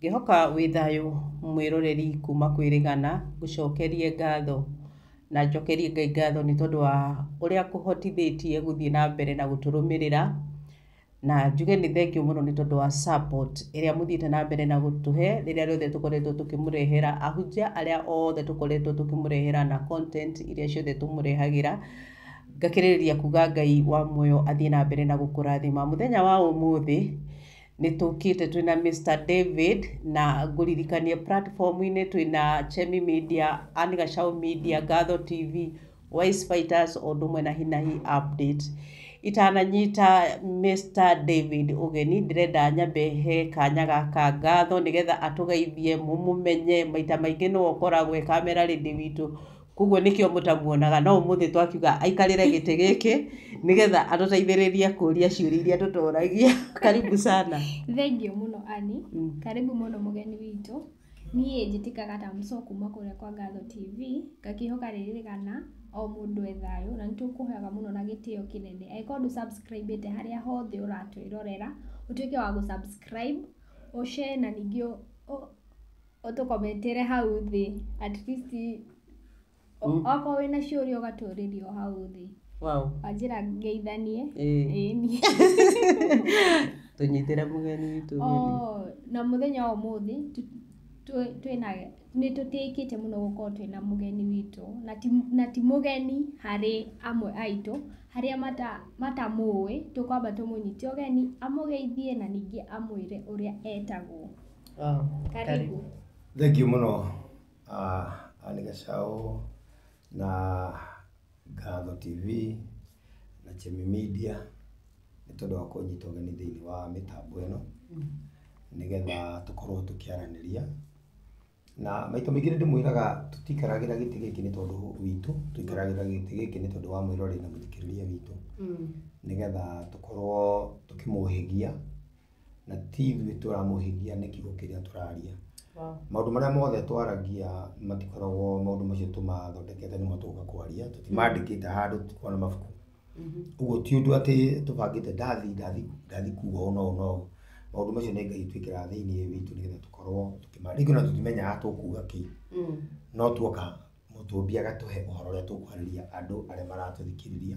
Ngĩhoka wĩ thayũ mwĩroreri kuma kwĩrĩgana, ngũcokerie ngatho na njokerie Ngai ngatho nĩ tondũ wa ũrĩa kũhotithĩtie gũthiĩ na mbere na gũtũrũmĩrĩra, na njuge nĩ thengiũ mũno nĩ tondũ wa support ĩrĩa mũthiĩte na mbere na gũtũhe rĩrĩa rĩothe tũkoretwo tũkĩmũrehera ahunjia arĩa othe tũkoretwo tũkĩmũrehera na content iria ciothe tũmũrehagĩra. Ngakĩrĩrĩria kuga Ngai wa muoyo athiĩ na mbere na gũkũrathima. Mũthenya wa ũmũthĩ nĩ tũkĩte twĩna Mr David na ngũririkanie platform-inĩ twĩna Chemi Media, Ann Gachau Media, Ngatho TV, Wise Fighters o ũndũ ũmwe na Hinahi Update. Itananyita Mr David ũgeni, ndĩrenda nyambe he kanya gaka ngatho nĩgetha atũgeithie mũmũmenye. Maita maingĩ nĩwe ũkoragwo e camera ready witũ, koguo nĩkĩo mũtamuonaga, no ũmũthĩ twakiuga aikarĩre gĩtĩ gĩkĩ nĩgetha atũteithĩrĩrie kũria ciũria iria tũtoragia. Karibu sana. Thengiũ mũno Ani, karibu mũno mũgeni witũ. Niĩ njĩtĩkaga ta Muco kuma kũrĩa kwa Ngatho TV, ngakĩhoka rĩrĩgana o mũndũ e thayũ, na nĩtũkũhoyaga mũno na gĩtĩo kĩnene. Angĩkorwo ndũ subscribe ĩte harĩa hothe ũratwĩrorera, ũtuĩke wa gũ subscribe, ũ share na ningĩ ũtũkomentere hau thĩ, at least okorwo wĩna ciũria ũgatũrĩria o hau thĩ. Wanjĩra ngeithanie. Ĩĩ. Tũnyitĩre mũgeni witũ ũgeni. Oh, na mũthenya wa ũmũthĩ twĩna nĩ tũtĩĩkĩte mũno gũkorwo twĩna mũgeni witũ, na ti mũgeni harĩ amwe aitũ, harĩa matamũĩ, tũkwamba tũmũnyite ũgeni amũgeithie na ningĩ amwĩre ũrĩa etagwo. Karibu. Thengiũ mũno Ann Gachau na Ngatho TV na Chemi Media nĩ tondũ wa kũnyita ũgeni thĩinĩ wa mĩtambo ĩno nĩgetha tũkorwo tũkĩaranĩria. Na maita maingĩ nĩ ndĩmwĩraga tũtiikaragĩra gĩtĩ gĩkĩ nĩ tondũ witũ, tũikaragĩra gĩtĩ gĩkĩ nĩ tondũ wa mwĩroreri na mũthikĩrĩria witũ, nĩgetha tũkorwo tũkĩmũhĩgia, na ti ithuĩ tũramũhĩgia nĩ kiugo kĩrĩa tũraria. Maũndũ marĩa mothe twaragia matikoragwo maũndũ macio tũmathondekete nĩmo tũgũka kwaria, tũtimandĩkĩte handũ, tũtikoragwo na mabuku. Ũguo ti ũndũ atĩ tũbangĩte ndathi kuga ũũ na ũũ na ũũ. Maũndũ macio nĩ Ngai twĩkĩraga thĩinĩ witũ nĩgetha tũkorwo tũkĩma. Rĩngĩ ona tũtimenyaga tũkuga kĩ, no tuoka mũtũmbi agatũhe ũhoro ũrĩa tũkwarĩria andũ arĩa maratũthikĩrĩria,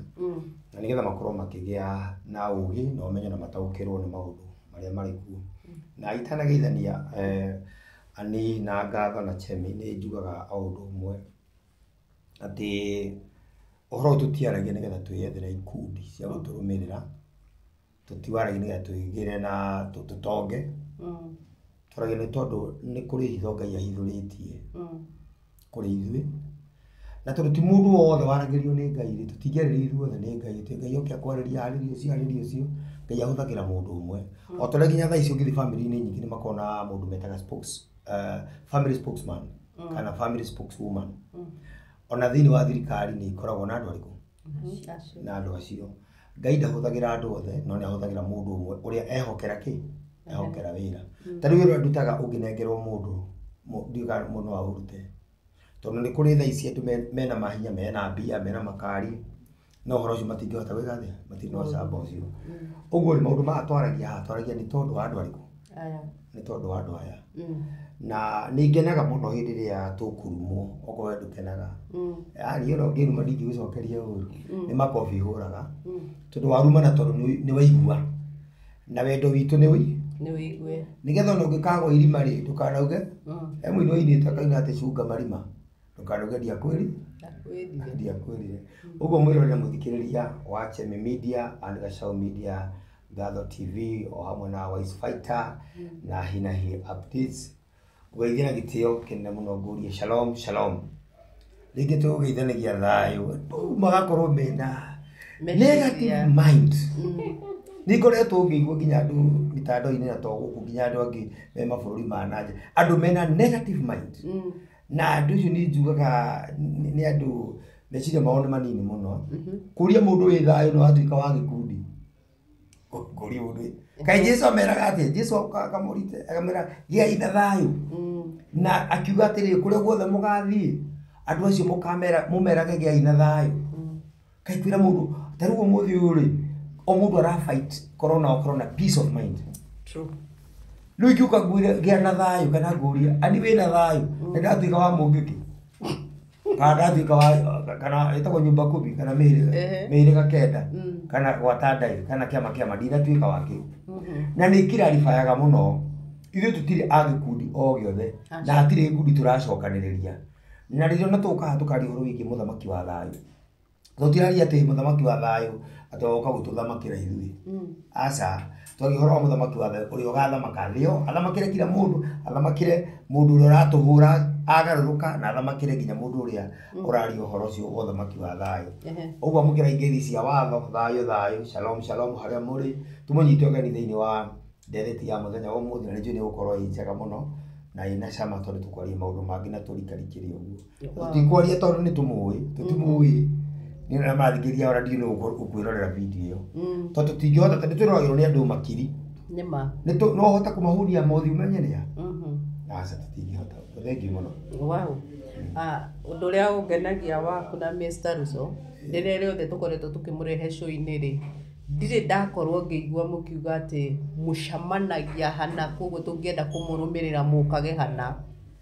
na nĩgetha makorwo makĩgĩa na ũgĩ na ũmenyo na mataũkĩrwo nĩ maũndũ marĩa marĩ kuo. Na itanageithania Ani na Ngatho na Chemi, nĩ njugaga o ũndũ ũmwe atĩ ũhoro ũyũ tũtiaragia nĩgetha twĩyethere ikundi cia gũtũrũmĩrĩra, tũtiwaragia nĩgetha twĩgĩre na tũtonge, twaragia nĩ tondũ nĩ kũrĩ hitho Ngai ahithũrĩtie kũrĩ ithuĩ, na tondũ ti mũndũ wothe waragĩrio nĩ Ngai rĩ, tũtingĩarĩrio ithuothe nĩ Ngai, atĩ Ngai oke akwarĩria arĩrie ũcio arĩrie ũcio. Ngai ahũthagĩra mũndũ ũmwe. O ta ũrĩa nginya thaa ici ũngĩthiĩ bamĩrĩ-inĩ nyingĩ nĩ makoragwo na mũndũ metaga family spokesman kana family spokeswoman. Ona thĩinĩ wa thirikari nĩ ikoragwo na andũ arĩkũ? Na andũ acio. Ngai ndahũthagĩra andũ othe, no nĩ ahũthagĩra mũndũ ũmwe ũrĩa ehokera kĩ? Ehokera wĩra. Ta rĩu wĩra ũrĩa ndutaga ũngĩnengerwo mũndũ, ndiũĩ kana mũndũ no aũrute. Tondũ nĩ kũrĩ thaa ici andũ mena mahinya, mena mbia, mena makari, no ũhoro ũcio matingĩhota gwĩka atĩa? Matirĩ na ũcamba ũcio. Ũguo rĩ, maũndũ maya twaragia haha, twaragia nĩ tondũ wa andũ arĩkũ? Nĩ tondũ wa andũ aya. Na nĩ ngenaga mũno hĩndĩ ĩrĩa tũkũrumwo, okorwo we ndũkenaga. Yaani ona ũngĩruma ndingĩgũcokeria ũru. Nĩ makobi hũraga. Tondũ warumana tondũ nĩ waigua. Na wendo witũ nĩ ũi. Nĩ ũigue. Nĩgetha ona ũngĩkagwa irima rĩ, ndũkanauge. He mũini wainĩte akaina atĩ cunga marima. Ndũkanauge ndiakwĩrire. Ndiakwĩrire. Ũguo mwĩroreri na mũthikĩrĩria wa Chemi Media, Ann Gachau Media, Ngatho TV o hamwe na Wise Fighter na Hinahi Updates. Ngũgeithia na gĩtĩo kĩnene mũno, ngũrie shalom shalom. Rĩngĩ tũgũgeithanagia thayũ, andũ magakorwo mena negative mind. Nĩ ngoretwo ngĩigua nginya andũ mitandao-inĩ na to gũkũ, nginya andũ angĩ me mabũrũri ma na nja, andũ mena negative mind. Na andũ acio nĩ njugaga nĩ andũ meciria mao nĩ manini mũno. Kũria mũndũ wĩ thayũ no atuĩka wa gĩkundi. Kũria mũndũ wĩ kaĩ Jesu ameraga atĩa? Jesu akamũrite akamera gĩai na thayũ. Na akiuga atĩrĩrĩ, kũrĩa guothe mũgathiĩ andũ acio mũkamera mũmerage gĩai na thayũ. Kaĩ kwĩra mũndũ ta rĩu ũmũthĩ ũyũ rĩ, o mũndũ ara fight corona, okorwo na peace of mind. True. Rĩu ingĩũka ngwĩre gĩa na thayũ kana ngũrie ani wĩna thayũ, nĩ ndatuĩka wa mũngĩkĩ kana ndatuĩka wa kana ĩtagwo nyumba kumi kana mĩhĩrĩga kenda kana gwata ndai kana kĩama kĩama, ndinatuĩka wa kĩu. Na nĩ kĩraribayaga mũno, ithuĩ tũtirĩ a gĩkundi o gĩothe na hatirĩ gĩkundi tũracokanĩrĩria. Na rĩrĩa ona tũkaga tũkaria ũhoro wĩgiĩ mũthamaki wa thayũ, tũtiraria atĩ mũthamaki wa thayũ atĩ oka gũtũthamakĩra ithuĩ. Aca, twaria ũhoro wa mũthamaki wa thayũ ũrĩa ũgathamaka thĩ ĩyo, athamakĩre kila mũndũ, athamakĩre mũndũ ũrĩa ũratũhũra agarũrũka, na athamakĩre nginya mũndũ ũrĩa ũraria ũhoro ũcio wa ũthamaki wa thayũ. Ũguo amũkĩra ngeithi cia watho, thayũ thayũ, shalom shalom harĩa mũrĩ, tũmũnyite ũgeni thĩinĩ wa ndereti ya mũthenya wa ũmũthĩ, na nĩ njũĩ nĩ ĩgũkorwo ĩ njega mũno na ĩna cama tondũ tũkwaria maũndũ mangĩ na tũrikarikĩre ũguo. Tũtikwaria tondũ nĩ tũmũĩ, tũtimũĩ. Nĩ arĩa marathikĩrĩria ona ndiũĩ nũ ũkwĩrorera video ĩyo. Tondũ tũtingĩhota, tondũ twĩroragĩrwo nĩ andũ makiri. Nĩma. No ũhote kũmahuria mothiũ menye nĩa? Aca, tũtingĩhota. Thengiũ mũno. Wow. Ũndũ ũrĩa ũngenagia waku na Mr. Russo, rĩrĩa rĩothe tũkoretwo tũkĩmũrehe show-inĩ rĩ, ndirĩ ndakorwo ngĩigua mũkiuga atĩ mũcemanagia hana, koguo tũngĩenda kũmũrũmĩrĩra mũkage hana.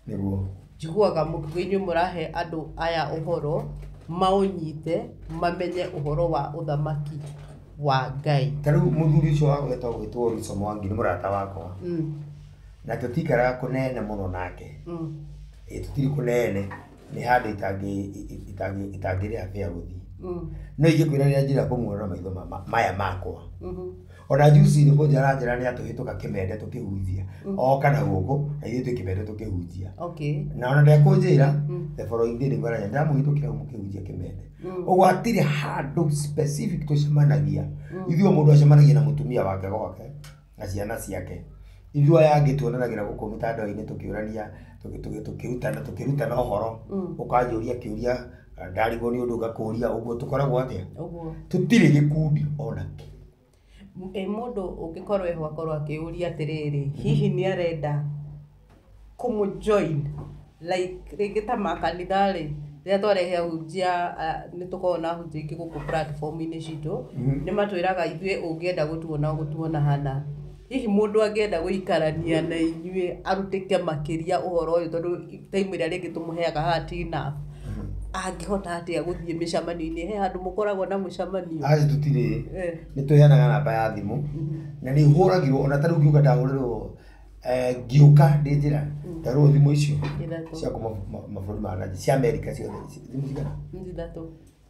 Nĩguo. Njiguaga mũkiuga inyuĩ mũrahe andũ aya ũhoro, maũnyite, mamenye ũhoro wa ũthamaki wa Ngai. Ta rĩu mũthuri ũcio wa gwĩtwo Russo Mwangi nĩ mũrata wakwa. Na tũtikaraga kũnene mũno nake. Tũtirĩ kũnene, nĩ handũ itangĩrĩha fare gũthiĩ. No ingĩkwĩra rĩrĩa njĩra kũmuona na maitho maya makwa. Ona juzi nĩ kũnjara njĩra nĩ atũhĩtũka kĩmende tũkĩhunjia. Oka na gũkũ, na ithuĩ twĩ kĩmende tũkĩhunjia. Na ona ndekũnjĩra, the following day nĩguo aranja ndĩramũhĩtũkĩra hau mũkĩhunjia kĩmende. Ũguo hatirĩ handũ specific tũcemanagia. Ithuĩ o mũndũ acemanagia na mũtumia wake gwake na ciana ciake. Ithuĩ aya angĩ tuonanagĩra gũkũ mĩtandao-inĩ tũkĩũrania, tũkĩrutana ũhoro. Ũkanjũria kĩũria, ndarigwo nĩ ũndũ ngakũria, ũguo tũkoragwo atĩa? Ũguo. Tũtirĩ gĩkundi ona kĩ. Mũndũ ũngĩkorwo eho akorwo akĩũria atĩrĩrĩ, hihi nĩ arenda kũmũjoin like rĩngĩ ta makanitha rĩ, rĩrĩa twarehe ahunjia, nĩ tũkoragwo na ahunjia aingĩ gũkũ platform-inĩ citũ, nĩ matwĩraga ithuĩ ũngĩenda gũtuona ũgũtuona hana. Hihi mũndũ angĩenda gũikarania na inyuĩ arutĩke makĩria ũhoro ũyũ, tondũ time ĩrĩa rĩngĩ tũmũheaga haha ti enough, angĩhota atĩa gũthiĩ mĩcemanio-inĩ? He handũ mũkoragwo na mũcemanio? Aca tũtirĩ. Nĩ tũheanaga namba ya thimũ na nĩ hũragĩrwo, ona ta rĩu ngĩũka ndahũrĩrwo, ngĩũka ndĩ njĩra, ndarũrwo thimũ icio cia kuma mabũrũri ma na nja, cia Amerika ciothe, thimũ cigana? 3.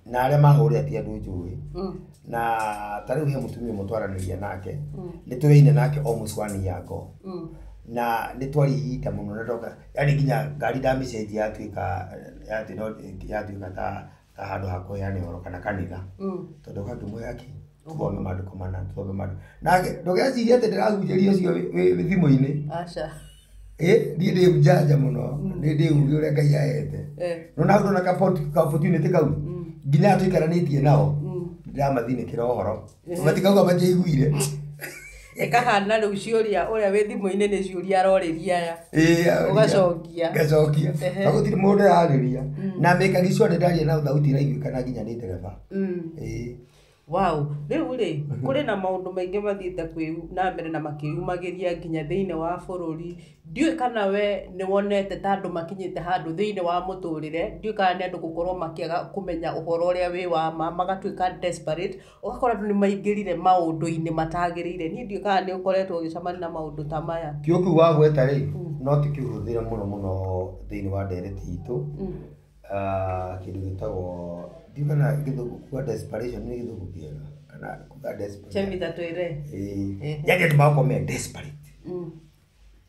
Na arĩa mahũrĩra ti andũ njũĩ. Na ta rĩu he mũtumia ũmwe twaranĩria nake, nĩ tũraine nake almost 1 year ago. Na nĩ twaria ihinda mũno na ndoka, yani nginya ngari ndamĩcenjia yatuĩka ta handũ ha kũheana ũhoro kana kanitha. Tondũ ũkangĩmũhe kĩ? Tũthome maandĩko mana, tũthome maandĩko. Nake ndũgecirie atĩ ndĩrahunjĩria ũcio wĩ thimũ-inĩ. Aca. Niĩ ndĩ njanja mũno, nĩ ndĩ ũgĩ ũrĩa Ngai ahete. No na ndona ka opportunity kau, nginya tũikaranĩtie nao, ndĩramathinĩkĩra ũhoro. Matikauga matiaiguire. Ĩkahana rĩu ciũria ũrĩa wĩ thimũ-inĩ nĩ ciũria arorĩria aya. Ũgacokia. Ngacokia. Na gũtirĩ mũndũ ũrarĩria. Na mĩkagia sure nĩ ndaria na thauti ĩraiguĩka nginya nĩ ndereba. Wow, rĩu rĩ, kũrĩ na maũndũ maingĩ mathiĩte kwĩ na mbere na makĩyumagĩria nginya thĩinĩ wa bũrũri. Ndiũĩ kana we nĩ wonete ta andũ makinyĩte handũ thĩinĩ wa mũtũrĩre, ndiũĩ kana nĩ andũ gũkorwo makĩaga kũmenya ũhoro ũrĩa wĩ wa ma, magatuĩka desperate, ũgakora andũ nĩ maingĩrire maũndũ-inĩ matagĩrĩire. Niĩ ndiũĩ kana nĩ ũkoretwo ũgĩcemania na maũndũ ta maya. Kĩo kĩu wagweta rĩ, no tũkĩhũthĩre mũno mũno thĩinĩ wa ndereti itũ. Kĩndũ gĩtagwo, ndiũĩ kana gĩthũngũ kuga desperation nĩ gĩthũngũ kĩega, kana kuga desperate. Chemi ta twĩre. Yaani andũ magakorwo me desperate.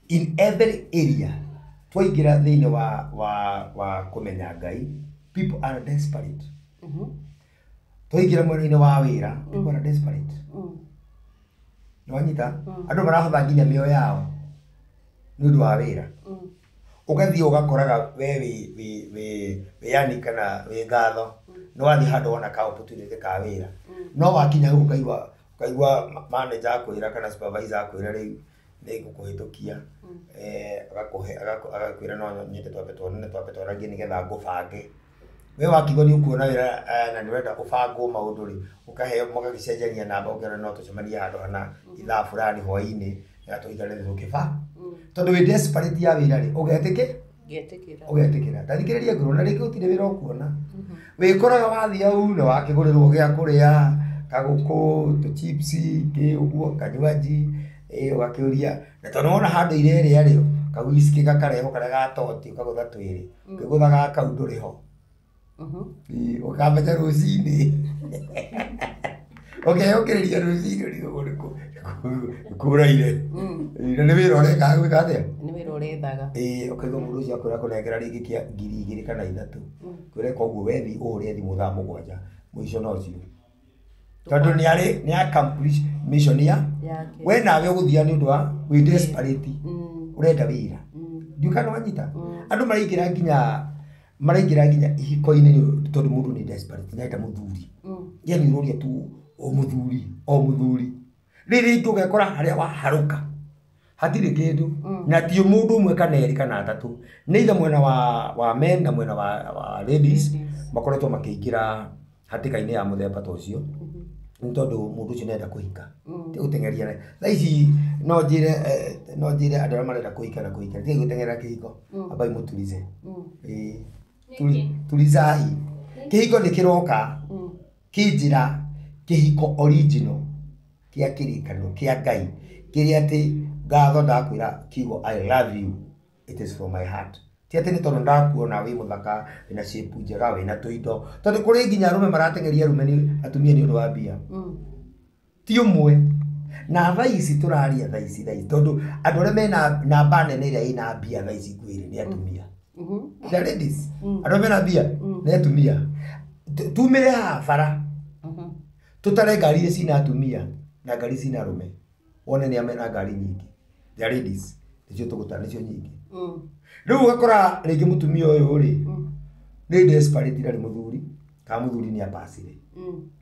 In every area, twaingĩra thĩinĩ wa kũmenya Ngai, people are desperate. Twaingĩra mwena-inĩ wa wĩra, people are desperate. Nĩwanyita? Andũ marahotha nginya mĩoyo yao nĩ ũndũ wa wĩra. Ũgathiĩ ũgakoraga we wĩ yani kana wĩ ngatho, nĩ wathiĩ handũ wona ka opportunity ka wĩra. No wakinya hau ũkaigua manager akwĩra kana supervisor akwĩra rĩu nĩ ngũkũhĩtũkia. Agakwĩra no nyende twambe tuonane, twambe twaragie nĩgetha ngũbange. We wakiuga nĩ ũkuona wĩra, na nĩ ũrenda ũbangwo maũndũ rĩ, ũkaheo mũgagĩcenjania namba, ũkerwo no tũcemanie handũ hana ithaa fulani hwaĩ-inĩ Tũikarĩte tũkĩba tondũ wĩ desperate ya wĩra rĩ ũgetĩkĩ Ngetĩkĩra. Ũgetĩkĩra tathikĩrĩria ngũrũ na rĩngĩ gũtirĩ wĩra ũkuona wĩkoraga wathiĩ hau na wakĩgũrĩrwo gĩa kũrĩa kagũkũ tũchipsi kĩ ũguo kanywaji ũgakĩũria na tondũ wona handũ irerĩa rĩ kawiski gakarehwo karĩa ga toti ũkagũtha twĩrĩ ũkĩgũtha gaka kau ndũrĩ ho. Ũkamenya rũcinĩ ũkeyũkĩrĩria rũcinĩ ũrigagwo nĩkũraire na nĩ wĩra ũrekaga gwĩka atĩa? Nĩ wĩra ũrethaga. Ũkaigua mũndũ ũcio akwĩra kũnengera rĩngĩ kĩa 2,000 kana 3 kwĩra koguo wethi ũhũre thimũ thaa 7 mũico no ũcio tondũ nĩ arĩ nĩ accomplish mission ya Yake. We nawe ũgũthiaga nĩ ũndũ wa wĩ desperate ũrenda wĩra ndiũ kana wanyita andũ maraingĩra nginya ihiko-inĩ tondũ mũndũ nĩ desperate nĩ arenda mũthuri yani ũroria tu o mũthuri rĩrĩ rĩngĩ ũgekora harĩa waharũka hatirĩ kĩndũ na ti mũndũ ũmwe kana erĩ kana atatũ nĩ ithe mwena wa men na mwena wa ladies makoretwo makĩingĩra hatĩka-inĩ ya mũthemba ta ũcio nĩ tondũ mũndũ ũcio nĩarenda kũhika ti gũteng'eria thaa ici no njĩre andũ arĩa marenda kũhika na kũhika ti gũteng'erera kĩhiko ambai mũturize turizai kĩhiko nĩ kĩroka kĩ njĩra kĩhiko original kĩa kĩrĩkanĩro kĩa Ngai kĩrĩa atĩ ngatho ndakwĩra kiugo I love you it is from my heart ti atĩ nĩ tondũ ndakuona wĩ mũthaka wĩna shape njega wĩna tũindo tondũ kũrĩ nginya arũme marateng'eria arũme nĩ atumia nĩ ũndũ wa mbia ti ũmwe na thaa ici tũraria thaa ici tondũ andũ arĩa mena namba nene ĩrĩa ĩna mbia thaa ici ngwĩre nĩ atumia. The ladies andũ arĩa mena mbia nĩ atumia tumĩre haha bara tũtare ngari iria cina atumia na ngari cina arũme wone nĩ a mena ngari nyingĩ. The ladies nĩcio tũgũtara nĩcio nyingĩ. Rĩu ũgakora rĩngĩ mũtumia ũyũ rĩ nĩ desperate ndarĩ mũthuri kana mũthuri nĩ abacire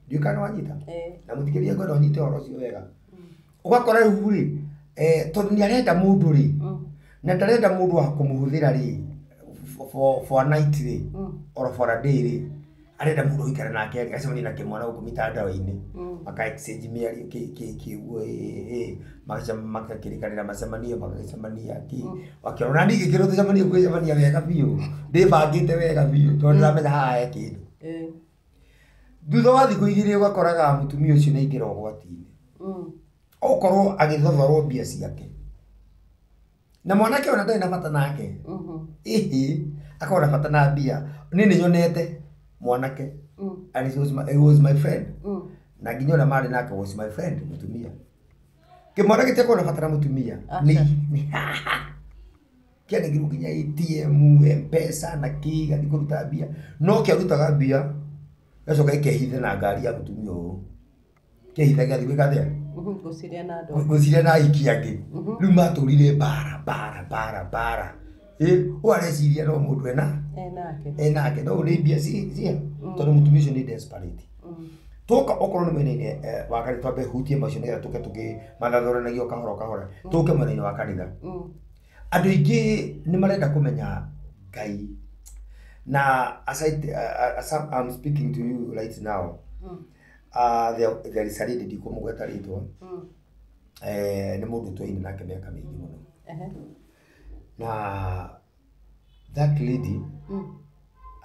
ndiũĩ kana wanyita na mũthikĩrĩria ngwenda ũnyite ũhoro ũcio wega ũgakora rĩu rĩ tondũ nĩ arenda mũndũ rĩ na ndarenda mũndũ wa kũmũhũthĩra rĩ for a night rĩ or for a day rĩ arenda mũndũ ũikare nake agacemania na kĩmwana gũkũ mitandao-inĩ maka exchange mĩario kĩ ũguo magakĩrĩkanĩra macemanio magagĩcemania kĩ wakĩona na niĩ ngĩkĩrwo tũcemanie gwĩcemania wega biũ ndĩbangĩte wega biũ tondũ ndĩramenya haha he kĩndũ. Thutha wa thikũ 2 ũgakoraga mũtumia ũcio nĩ aingĩra ũgwati-inĩ okorwo agĩthothorwo mbia ciake na mwanake ona ndarĩ na bata nake ĩhĩ akorwo na bata na mbia niĩ nĩ nyonete mwanake and he was my friend na nginya ũrĩa marĩ nake was my friend mũtumia kĩmwana gĩtiakorwo na bata na mũtumia nĩ kĩanengirwo nginya ATM M-Pesa na kĩ gĩgathiĩ kũruta mbia no kĩarutaga mbia gĩgacoka gĩkehitha na ngari ya mũtumia ũyũ kĩehitha gĩgathiĩ gwĩka atĩa Gũciria na andũ gũciria na aiki angĩ rĩu matũrire mbara ũyũ areciria no mũndũ ena enake no nĩ mbia cia tondũ mũtumia ũcio nĩ desperate. Tũka okorwo nĩ mwena-inĩ wa kanitha twambe hutie macio nĩgetha tũke tũkĩmathathoranagio kahora kahora tũke mwena-inĩ wa kanitha andũ aingĩ nĩ marenda kũmenya Ngai na as I'm speaking to you right now there is a lady ndikũmũgweta rĩtwa nĩ mũndũ twaine nake mĩaka mĩingĩ mũno na that lady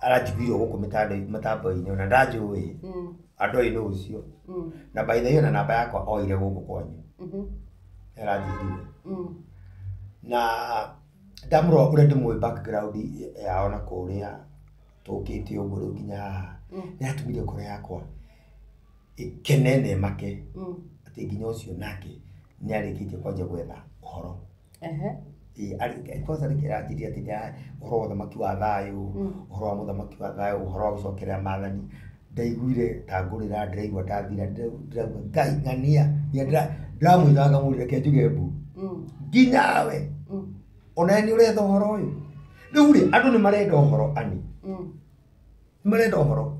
aranjiguire gũkũ mĩtambo-inĩ ona ndanjũĩ andũ aĩ nũ ũcio na by the way ona namba yakwa oire gũkũ kwanyu aranjĩrire na ndamũrora ũrĩa ndĩmũĩ background yao na kũrĩa tũkĩte ũguo rĩu nginya haha nĩ atũmire ngoro yakwa ĩkene na ĩmake atĩ nginya ũcio nake nĩ arĩkĩtie kwanjia gwetha ũhoro. Kwanza nĩkĩranjirie atĩ ũhoro wa ũthamaki wa thayũ ũhoro wa mũthamaki wa thayũ ũhoro wa gũcokerera maathani ndaiguire ta ngũrĩra ndĩraigua ndathira ndĩrauga Ngai ng'ania ndĩramwĩthaga ngamũria reke njuge mbu nginyawe ona nĩ ũretha ũhoro ũyũ rĩu rĩ andũ nĩ marenda ũhoro ani nĩ marenda ũhoro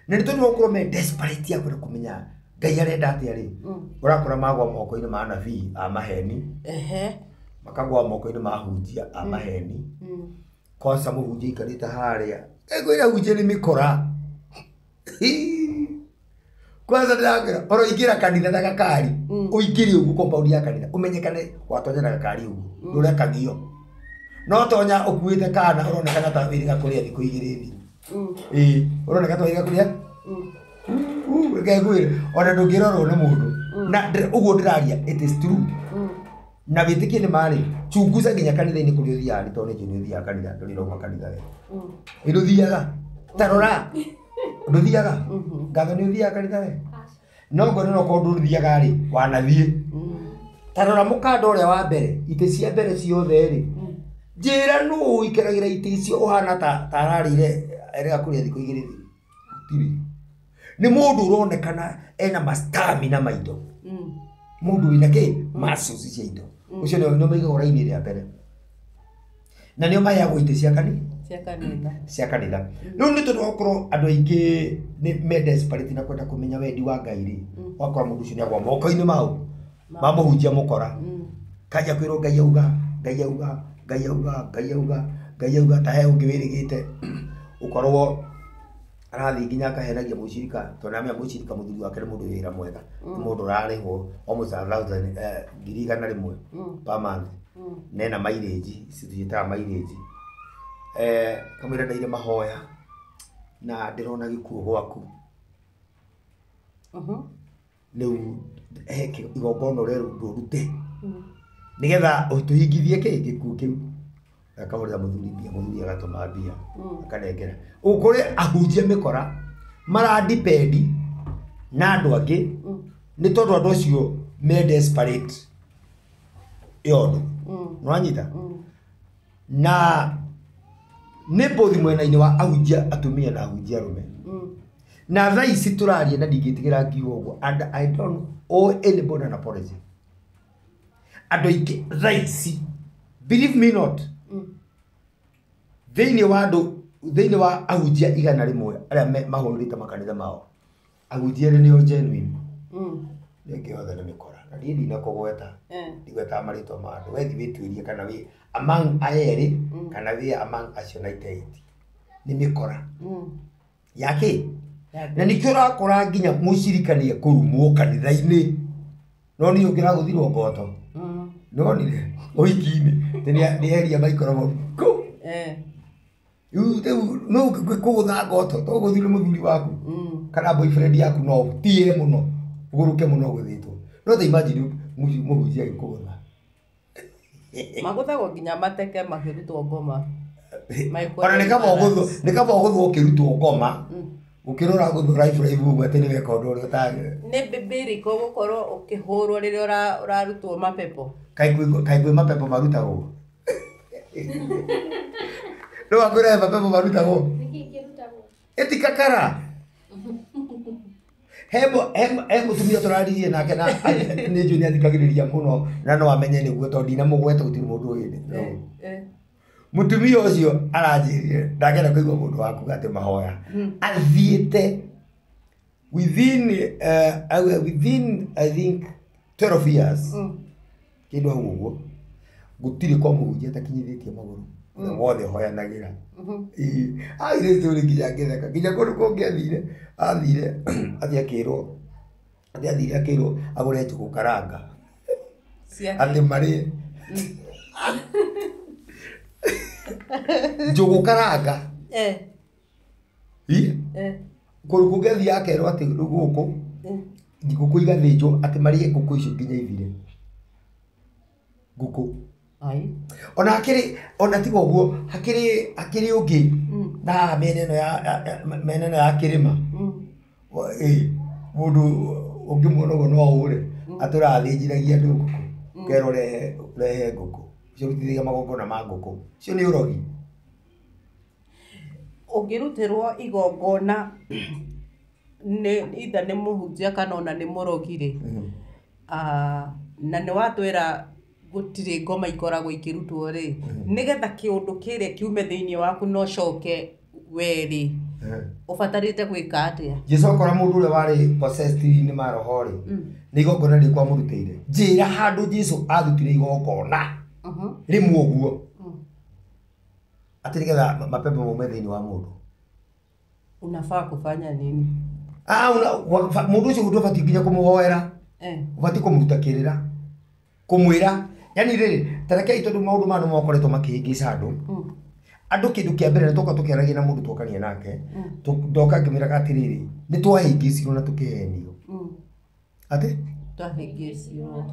na nĩ tondũ wa gũkorwo me desperate ya kwenda kũmenya Ngai arenda atĩa rĩ ũrakora magwa moko-inĩ ma anabii a maheni makagwa moko-inĩ ma ahunjia a maheni kwanza mũhunjia aikarĩte harĩa ngwĩra hunjia nĩ mĩkora Kwanza ndĩrakwĩra oro ingĩra kanitha na gakari ũingĩre ũguo compound ya kanitha ũmenyekane watonya na gakari ũguo ndũrekagio no tonya ũkuĩte kana ũronekana ta wĩrĩga kũrĩa thikũ igĩrĩ thiru ĩĩ ũroneka ta wĩrĩga kũrĩa reke ngwĩre ona ndũngĩrorwo nĩ mũndũ na ũguo ndĩraria it is true na wĩtĩkie nĩ marĩ chunguza nginya kanitha-inĩ kũrĩa ũthiaga nĩ tondũ nĩ njũĩ nĩ ũthiaga kanitha ndũrĩ ũrauma kanitha we ĩ ndũthiaga ta rora ndũthiaga ngatho nĩ ũthiaga kanitha we no ngone no korwo ndũthiaga rĩ wanathiĩ ta rora mũkanda ũrĩa wa mbere itĩ cia mbere ciothe rĩ njĩra nũ ũikaragĩra itĩ icio ũhana ta ararĩire erega kũrĩa thikũ igĩrĩ gũtirĩ nĩ mũndũ ũronekana ena mastamina ma indo mũndũ wĩna kĩ muscles cia indo ũcio nĩo maigagwo raini ĩrĩa mbere na nĩo maheagwo itĩ cia kanitha cia kanitha rĩu nĩ tondũ wakorwo andũ aingĩ nĩ me desperate na kwenda kũmenya wendi wa Ngai rĩ wakora mũndũ ũcio nĩagwa moko-inĩ mau ma mũhunjia mũkora kanjia kwĩrwo Ngai auga Ngai auga Ngai auga Ngai auga Ngai auga ta he ũngĩ wĩrĩgĩte ũkorwo arathiĩ nginya akahenagia mũcirika tondũ nĩamenya mũcirika mũthuri wake nĩ mũndũ wĩ wĩra mwega nĩ mũndũ ũrarĩhwo almost 1,000 100,000 per month nena mileage ici tũciĩtaga mileage kamwĩra ndaire mahoya na ndĩrona gĩkuũ gwaku rĩu he igongona ũrerwo ndũrute nĩgetha tũhingithie kĩ gĩkuũ kĩu akahũrĩra mũthuri mbia mũthuri agatũma mbia akanengera ũkũrĩ ahunjia mĩkora maradipendi na andũ angĩ nĩ tondũ andũ acio me desperate ya ũndũ nĩwanyita na nĩ bothi mwena-inĩ wa ahunjia atumia na ahunjia arũme na thaa ici tũraria na ndingĩtigĩra ngiuga ũguo and I don't owe anybody an apology andũ aingĩ thaa ici believe me not thĩinĩ wa andũ thĩinĩ wa ahunjia 100 arĩa mahũrĩte makanitha mao ahunjia erĩ nĩo genuine rĩngĩ othe nĩ mĩkora na niĩ ndinakũgweta ndigwetaga marĩtwa ma andũ wethi wĩtuĩrie kana wĩ among aya erĩ kana wĩ among acio 98 nĩ mĩkora yakĩ na nĩkĩo ũrakora nginya mũcirika nĩ ekũrumwo kanitha-inĩ no niĩ ũngĩragũthirwo ngoto nĩwonire ũhiki-inĩ nĩ eheria maikroboni kũ rĩu no kũgũtha ngoto to gũthire mũthuri waku kana boyfriend yaku no ũtie mũno ũgũrũke mũno ũgũthĩtwo no ta imagine mũhunjia agĩkũgũtha magũthagwo nginya mateke makĩrutwo ngoma ona nĩ kaba ũgũthwo ũkĩrutwo ngoma ũkĩrora gũthũra Ibrahim ũguo atĩ nĩ weka ũndũ ũrĩa ũtagĩrĩire nĩ bibiliko gũkorwo ũkĩhũrwo rĩrĩa ũrarutwo mapepo kaĩ kwĩ mapepo marutagwo no akwĩra mapepo marutagwo ĩtikakara he mũtumia tũraririe nake na nĩ njũĩ nĩ athikagĩrĩria mũno na no amenye nĩguo tondũ ndinamũgweta gũtirĩ mũndũ ũĩ mũtumia ũcio aranjĩrire ndangĩenda kũigua mũndũ wa kuga atĩ mahoya athiĩte within within I think 12 years kĩndũ hau ũguo gũtirĩ kwa mũhunjia atakinyithĩtie magũrũ ũrĩa wothe ũhoyanagĩra aire story nginya ngĩtheka nginya kũndũ kũngĩ athire athiĩ akĩrwo atĩ athire akĩrwo agũre njũgũ karanga atĩ marĩe njũgũ karanga kũndũ kũngĩ athiĩ akerwo atĩ rĩu gũkũ ngũkũ igathĩnjwo atĩ marĩe ngũkũ icio nginya ithire ngũkũ ona hakĩrĩ ona tiga ũguo hakĩrĩ ũngĩ na haha mĩena ĩno ya kĩrĩma mũndũ ũngĩmuona ũguo no ũre atũraga athĩnjithagia andũ ngũkũ ũkerwo rehe ngũkũ ũcio ũrutithagia magongona ma ngũkũ ũcio nĩ ũrogi ũngĩrutĩrwo igongona nĩ either nĩ mũhunjia kana ona nĩ mũrogi rĩ na nĩ watwĩra gũtirĩ ngoma ikoragwo ikĩrutwo rĩ nĩgetha kĩũndũ kĩrĩa kiume thĩinĩ waku no coke werĩ ũbatarĩte gwĩka atĩa Jesũ akora mũndũ ũrĩa warĩ possessed nĩ maroho rĩ nĩ igongona rĩrĩkũ amũrutĩire njĩra handũ Jesũ arutire igongona rĩmwe ũguo atĩ nĩgetha mapepo maume thĩinĩ wa mũndũ unafaa kufanya nini? Mũndũ ũcio ndũbatiĩ nginya kũmũhoera. Ũbatiĩ kũmũruta kĩrĩra. Kũmwĩra. Yaani rĩrĩ, ta rekei tondũ maũndũ maya nĩ mokoretwo makĩhĩngĩca andũ. Andũ kĩndũ kĩa mbere nĩ twoka tũkĩaragia na mũndũ twokania nake. Ndoka ngĩmwĩraga atĩrĩrĩ, nĩ twahĩngĩcirwo na tũkĩhenio. Atĩ? Twahĩngĩcirwo.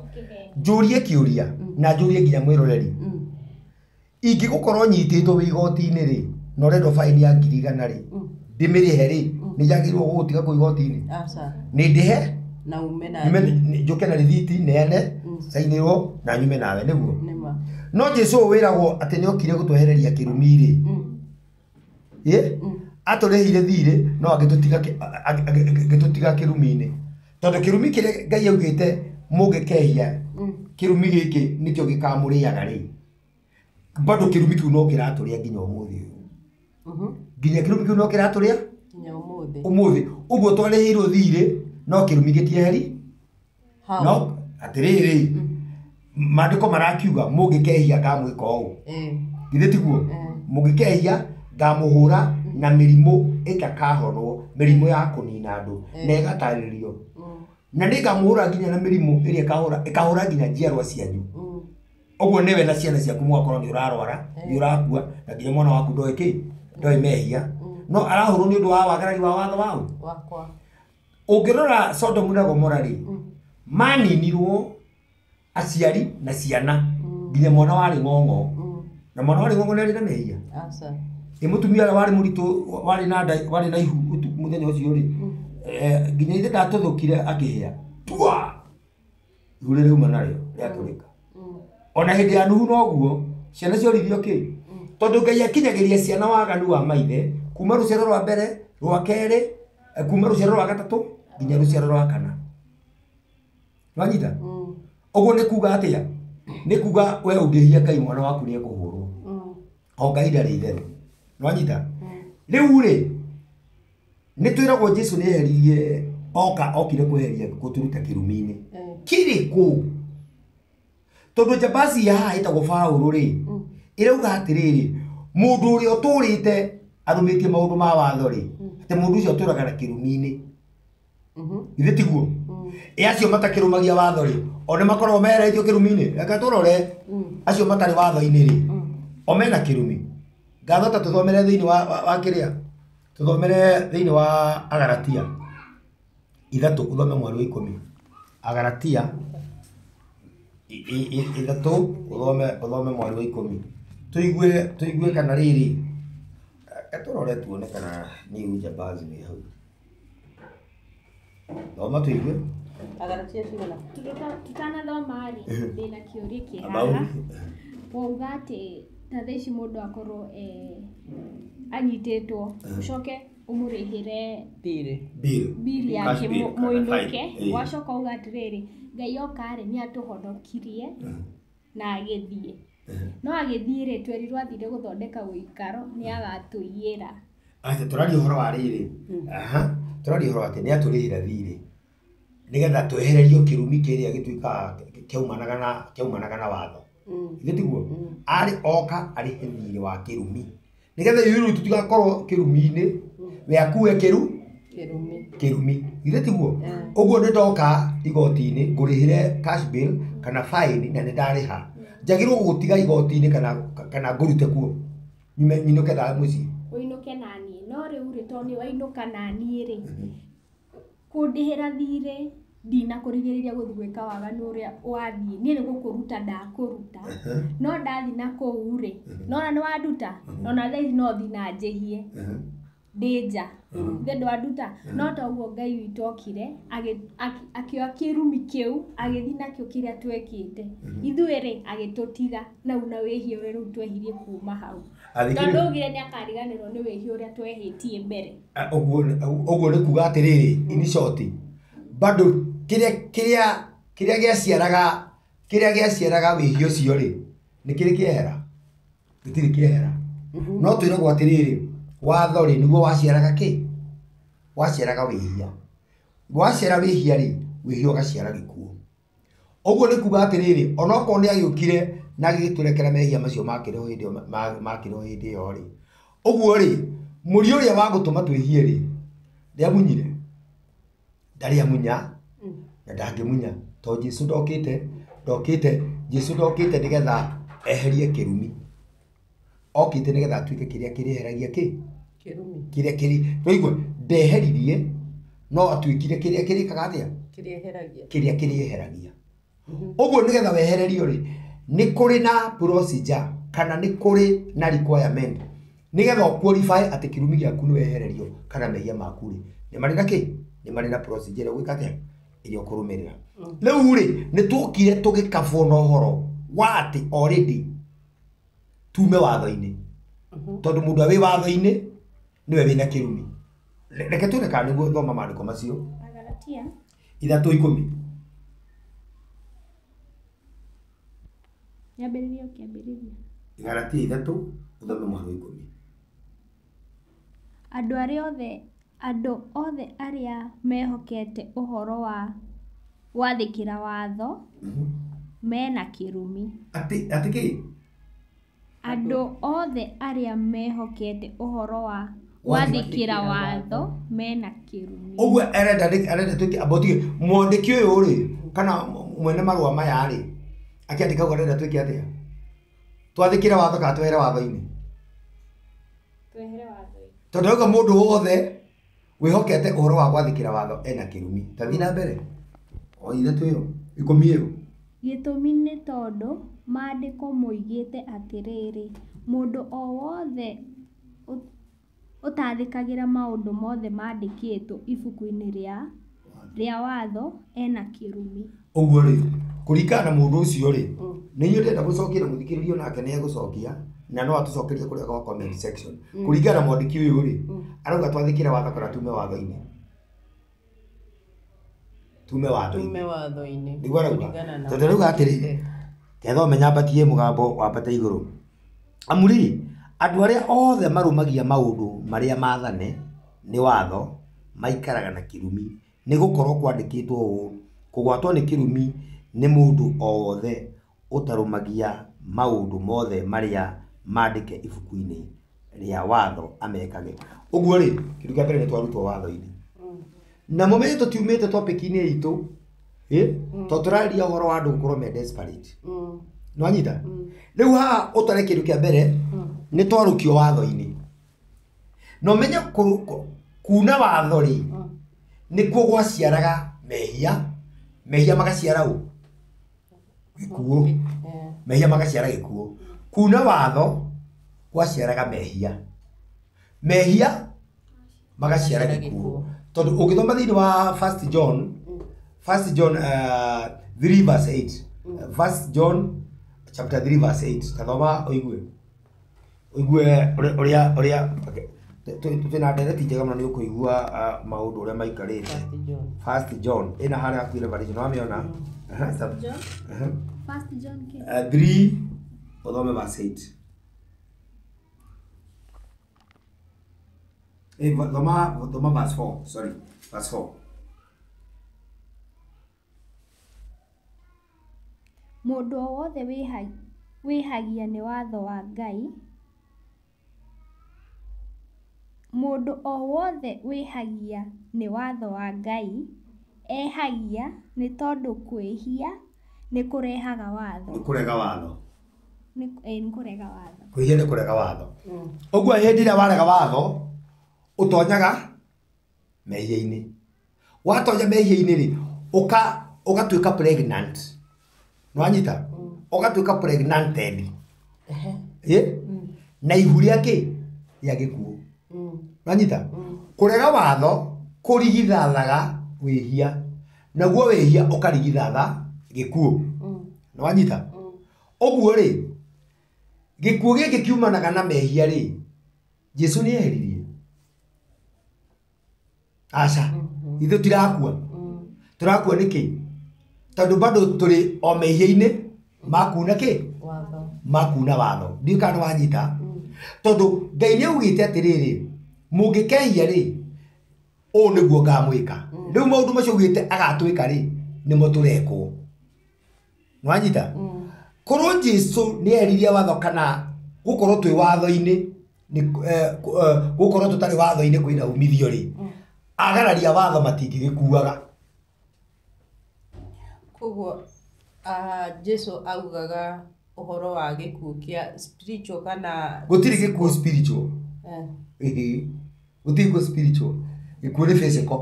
Njũrie kĩũria na njũrie nginya mwĩroreri. Ingĩgũkorwo nyitĩtwo wĩ igoti-inĩ rĩ, na ũrendwo baini ya 100,000 rĩ, ndĩmĩrĩhe rĩ, nĩ njagĩrĩirwo gũgũtiga kũu igoti-inĩ? Aca. Nĩ ndĩhe? Na ume na njoke na rĩthiti neane, cainĩrwo na nyume nawe nĩguo. Nĩma. No Jesũ wĩragwo atĩ nĩ okire gũtwehereria kĩrumi rĩ. Atũrĩhire thirĩ no agĩtũtiga kĩrumi-inĩ. Tondũ kĩrumi kĩrĩa Ngai augĩte mũngĩkehia, kĩrumi gĩkĩ nĩkĩo gĩkamũrĩaga rĩ. Bado kĩrumi kĩu no kĩratũrĩa nginya ũmũthĩ ũyũ. Nginya kĩrumi kĩu no kĩratũrĩa nginya ũmũthĩ. Ũmũthĩ. Ũguo twarĩhĩirwo thirĩ no kĩrumi gĩtieheri. No atĩrĩrĩ, maandĩko marakiuga mũngĩkehia ngamwĩka ũũ. Githĩ tiguo? Mũngĩkehia ngamũhũra na mĩrimũ ĩtakahonwo, mĩrimũ ya kũnina andũ na ĩgatarĩrio. Na nĩngamũhũra nginya na mĩrimũ ĩrĩa ĩkahũra nginya njiarwa cianyu. Ũguo nĩwe na ciana ciaku mũgakorwo nĩ ũrarwara, nĩ ũrakua, na nginya mwana waku ndoĩ kĩ, ndoĩ mehia. No arahũrwo nĩ ũndũ wa wagarari wa watho wao. Wakwa. Ũngĩrora Sodomu na Gomora rĩ, maninirwo aciari na ciana nginya mwana warĩ ng'ong'o. Na mwana warĩ ng'ong'o nĩ arĩ na mehia. Aca. Ĩ mũtumia ũrĩa warĩ mũritũ, warĩ na nda, warĩ na ihu mũthenya ũcio rĩ, nginya ithe ndatũthũkire akĩhĩa. Tua! Ihu rĩrĩa auma narĩo rĩatũrĩka. Ona hĩndĩ ya Nuhu noguo, ciana cioririo kĩ? Tondũ Ngai akinyagĩria ciana waganu wa maithe kuma rũciaro rwa mbere, rwa kerĩ, kuma rũciaro rwa gatatũ nginya rũciaro rwa kana. Nwanyita? Ũguo nĩ kuga atĩa? Nĩ kuga we ũngĩhia Ngai mwana waku nĩ ekũhũrwo. O Ngai ndarĩ itherũ. Nwanyita? Rĩu rĩ, nĩ twĩragwo Jesũ nĩ eheririe, oka okire kweheria gũtũruta kĩrumi-inĩ. Kĩrĩkũ? Tondũ njambaci ya haha ĩtagwo Paũlũ rĩ, ĩrauga atĩrĩrĩ, mũndũ ũrĩa ũtũrĩte arũmĩtie maũndũ ma watho rĩ, atĩ mũndũ ũcio atũraga na kĩrumi-inĩ. Githĩ tiguo? Ĩ acio matakĩrũmagia watho rĩ, o nĩ makoragwo meheretio kĩrumi-inĩ. Reke tũrore acio matarĩ watho-inĩ rĩ, o mena kĩrumi. Ngatho ta tũthomere thĩinĩ wa kĩrĩa? Tũthomere thĩinĩ wa Agalatia 3, ũthome mweri wa 10. Agalatia 3, ũthome mweri wa 10. Tũigue kana rĩrĩ, reke tũrore tuone kana nĩ ujambazi wĩ hau. Thoma tũigue. Agalatia cigana? Tutanathoma rĩ, ndĩna kĩũria kĩ haha. Wauga atĩ ta thaa ici mũndũ akorwo anyitĩtwo, ũcoke ũmũrĩhĩre Thirĩ. Bill. Bill yake mũinũke. Wacoka uga atĩrĩrĩ, Ngai oka rĩ, nĩ atũhonokirie na agĩthiĩ. No agĩthiĩ rĩ, twerirwo athire gũthondeka ũikaro, nĩ agatũiyĩra. Aca, tũraria ũhoro wa rĩrĩ. Aha, tũraria ũhoro atĩ nĩ atũrĩhĩra thirĩ. Nĩgetha twehererio kĩrumi kĩrĩa gĩtuĩkaga kĩaumanaga na watho. Githĩ tiguo? Arĩ oka arĩhe thirĩ wa kĩrumi. Nĩgetha ithuĩ rĩu tũtigakorwo kĩrumi-inĩ, we akue Kĩrumi. kĩrumi. Githĩ tiguo? Ũguo nĩ ndoka igoti-inĩ ngũrĩhĩre cash bill kana fine na nĩ ndarĩha. Njagĩrĩirwo gũgũtiga igoti-inĩ kana ngũrute kuo. Nyume nyinũke na mũciĩ. Ũinũke na niĩ. No rĩu rĩ, tondũ nĩ wainũka na niĩ rĩ, kũndĩhĩra thirĩ ndinakũrigĩrĩria gũthiĩ gwĩka waganu ũrĩa wathiĩ. Niĩ nĩ gũkũruta ndakũruta. No ndathiĩ na kũu rĩ, nona nĩ wanduta, ona thaa ici no thiĩ na njĩhie. Ndĩ nja. Ithe ndwanduta. No toguo Ngai witũ okire, akĩoya kĩrumi kĩu, agĩthiĩ nakĩo kĩrĩa twekĩte. Ithuĩ rĩ, agĩtũtiga nau na wĩhia ũrĩa rĩu twehirie kuma hau. Tondũ augire nĩ akariganĩrwo nĩ wĩhia ũrĩa twehĩtie mbere. Ũguo nĩ kuga atĩrĩrĩ, in short, bado kĩrĩa gĩaciaraga wĩhia ũcio rĩ, nĩ kĩrĩ kĩehera? Gĩtirĩ kĩehera. No twĩragwo atĩrĩrĩ, watho rĩ, nĩguo waciaraga kĩ? Waciaraga wĩhia. Waciara wĩhia rĩ, wĩhia ũgaciara gĩkuũ. Ũguo nĩ kuga atĩrĩrĩ, onokorwo nĩ agĩũkire na agĩtũrekera mehia macio makĩrĩ ho hĩndĩ ĩyo, makĩrĩ ho hĩndĩ ĩyo rĩ. Ũguo rĩ, mũri ũrĩa wa gũtũma twĩhie rĩ, ndĩamunyire. Ndarĩ amunya na ndangĩmunya to Jesu ndokĩte Jesu ndokĩte nĩgetha eherie kĩrumi. Okĩte nĩgetha atuĩke kĩrĩa kĩrĩeheragia kĩ? Kĩrumi. Kĩrĩa kĩrĩ twaigua ndeheririe no atuĩkire kĩrĩa kĩrĩkaga atĩa? Kĩrĩeheragia. Kĩrĩa kĩrĩeheragia. Ũguo nĩgetha wehererio rĩ, nĩ kũrĩ na procedure kana nĩ kũrĩ na requirement nĩgetha ũ qualify atĩ kĩrumi gĩaku nĩ wehererio kana mehia maku rĩ, nĩ marĩ na kĩ? Nĩ marĩ na procedure ĩrĩa ũgwĩka atĩa? Ĩrĩa ũkũrũmĩrĩra. Rĩu rĩ, nĩ tuokire tũgĩkabwo na ũhoro wa atĩ already tume watho-inĩ. Tondũ mũndũ wĩ watho-inĩ nĩwe wĩna kĩrumi. Reke tuone kana nĩguo thoma maandĩko macio. Agalatia 3:10. Nyambĩrĩrie ũkĩambĩrĩria. Galatia 3 ũthome mũhari wa 10. Andũ othe arĩa mehokete ũhoro wa gwathĩkĩra watho mena kĩrumi. Atĩ kĩ? Andũ othe arĩa mehokete ũhoro wa gwathĩkĩra watho mena kĩrumi. Ũguo arenda tuĩke amba ũtige mwandĩki ũyũ rĩ kana mwene marũa maya rĩ akĩandĩka ũguo arenda tuĩke atĩa? Twathĩkĩre watho kana twehere watho-inĩ? Twehere watho-inĩ. Tondũ auga mũndũ wothe wĩhokete ũhoro wa gwathĩkĩra watho ena kĩrumi. Ta thiĩ na mbere. O 3 ĩyo 10 ĩyo. Gĩtũmi nĩ tondũ maandĩko moigĩte atĩrĩrĩ, mũndũ o wothe ũtathĩkagĩra maũndũ mothe mandĩkĩtwo ibuku-inĩ rĩa watho ena kĩrumi. Ũguo rĩ, kũringana na mũndũ ũcio rĩ, nĩ inyuĩ ndĩrenda gũcokia na mũthikĩrĩrio nake nĩ egũcokia na no atũcokerie kũrĩa gwa comment section. Kũringana na mwandĩki ũyũ rĩ, arauga twathĩkĩre watho kana tume watho-inĩ? Tume watho-inĩ. Tume watho-inĩ. Nĩguo arauga. Tondũ arauga atĩrĩ, ketha ũmenya ambatie mũgambo wambate igũrũ. Amu rĩ, andũ arĩa othe marũmagia maũndũ marĩa maathane nĩ watho maikaraga na kĩrumi, nĩ gũkorwo kwandĩkĩtwo ũũ, kũgwatwo nĩ kĩrumi nĩ mũndũ o wothe ũtarũmagia maũndũ mothe marĩa mandĩke ibuku-inĩ rĩa watho amekage. Ũguo rĩ, kĩndũ kĩa mbere nĩ twarutwo watho-inĩ. Na mũmenye tũtiumĩte topic-inĩ itũ, tondũ tũrarĩria ũhoro wa andũ gũkorwo me desperate. Nĩwanyita? Rĩu haha ũtare kĩndũ kĩa mbere nĩ twarũkio watho-inĩ. Na ũmenye kuna watho rĩ, nĩkuo gwaciaraga mehia, mehia magaciara ũ? Gĩkuũ. Mehia magaciara gĩkuũ. Kuna watho gwaciaraga mehia. Mehia magaciara gĩkuũ. Tondũ ũngĩthoma thĩinĩ wa 1 John, 1 John 3 verse 8. 1 John chapter 3 verse 8. Tathoma ũigue. Ũigue ũrĩa twĩna ndereti njega mũno nĩ ũkũigua maũndũ ũrĩa maikarĩte. 1 John ĩna harĩa hakuhĩ Revelation wamĩona? 1 John 3 ũthome verse 8. Thoma verse 4, sorry, verse 4. Mũndũ o wothe wĩhagia nĩ watho wa Ngai. Mũndũ o wothe wĩhagia nĩ watho wa Ngai, ehagia nĩ tondũ kwĩhia nĩ kũrehaga watho. Nĩ kũrega watho. Nĩ kũrega watho. Kwĩhia nĩ kũrega watho. Ũguo hĩndĩ ĩrĩa warega watho, ũtonyaga mehia-inĩ. Watonya mehia-inĩ rĩ, ũgatuĩka pregnant. Nĩwanyita? Ũgatuĩka pregnanted. Na ihu rĩa kĩ? Rĩa gĩkuũ. Nĩwanyita? Kũrega watho kũrigithathaga wĩhia. Naguo wĩhia ũkarigithatha gĩkuũ. Nĩwanyita? Ũguo rĩ, gĩkuũ gĩkĩ kiumanaga na mehia rĩ, Jesu nĩ eheririe. Aca, ithuĩ tirakua. Tũrakua nĩkĩ? Tondũ bado tũrĩ o mehia-inĩ makuna kĩ? Watho. Makuna watho. Ndiũĩ kana nĩwanyita. Tondũ Ngai nĩ augĩte atĩrĩrĩ, mũngĩkehia rĩ, ũũ nĩguo ngamwĩka. Rĩu maũndũ macio augĩte agatwĩka rĩ, nĩmo tũrekwo. Nĩwanyita? Korwo Jesu nĩ eheririe watho kana gũkorwo twĩ watho-inĩ, gũkorwo tũtarĩ watho-inĩ kwĩna umithio rĩ, agararia watho matingĩgĩkuaga. Koguo Jesu augaga ũhoro wa gĩkuũ kĩa spiritual kana gũtirĩ gĩkuũ spiritual. Gũtirĩ gĩkuũ spiritual, gĩkuũ nĩ physical.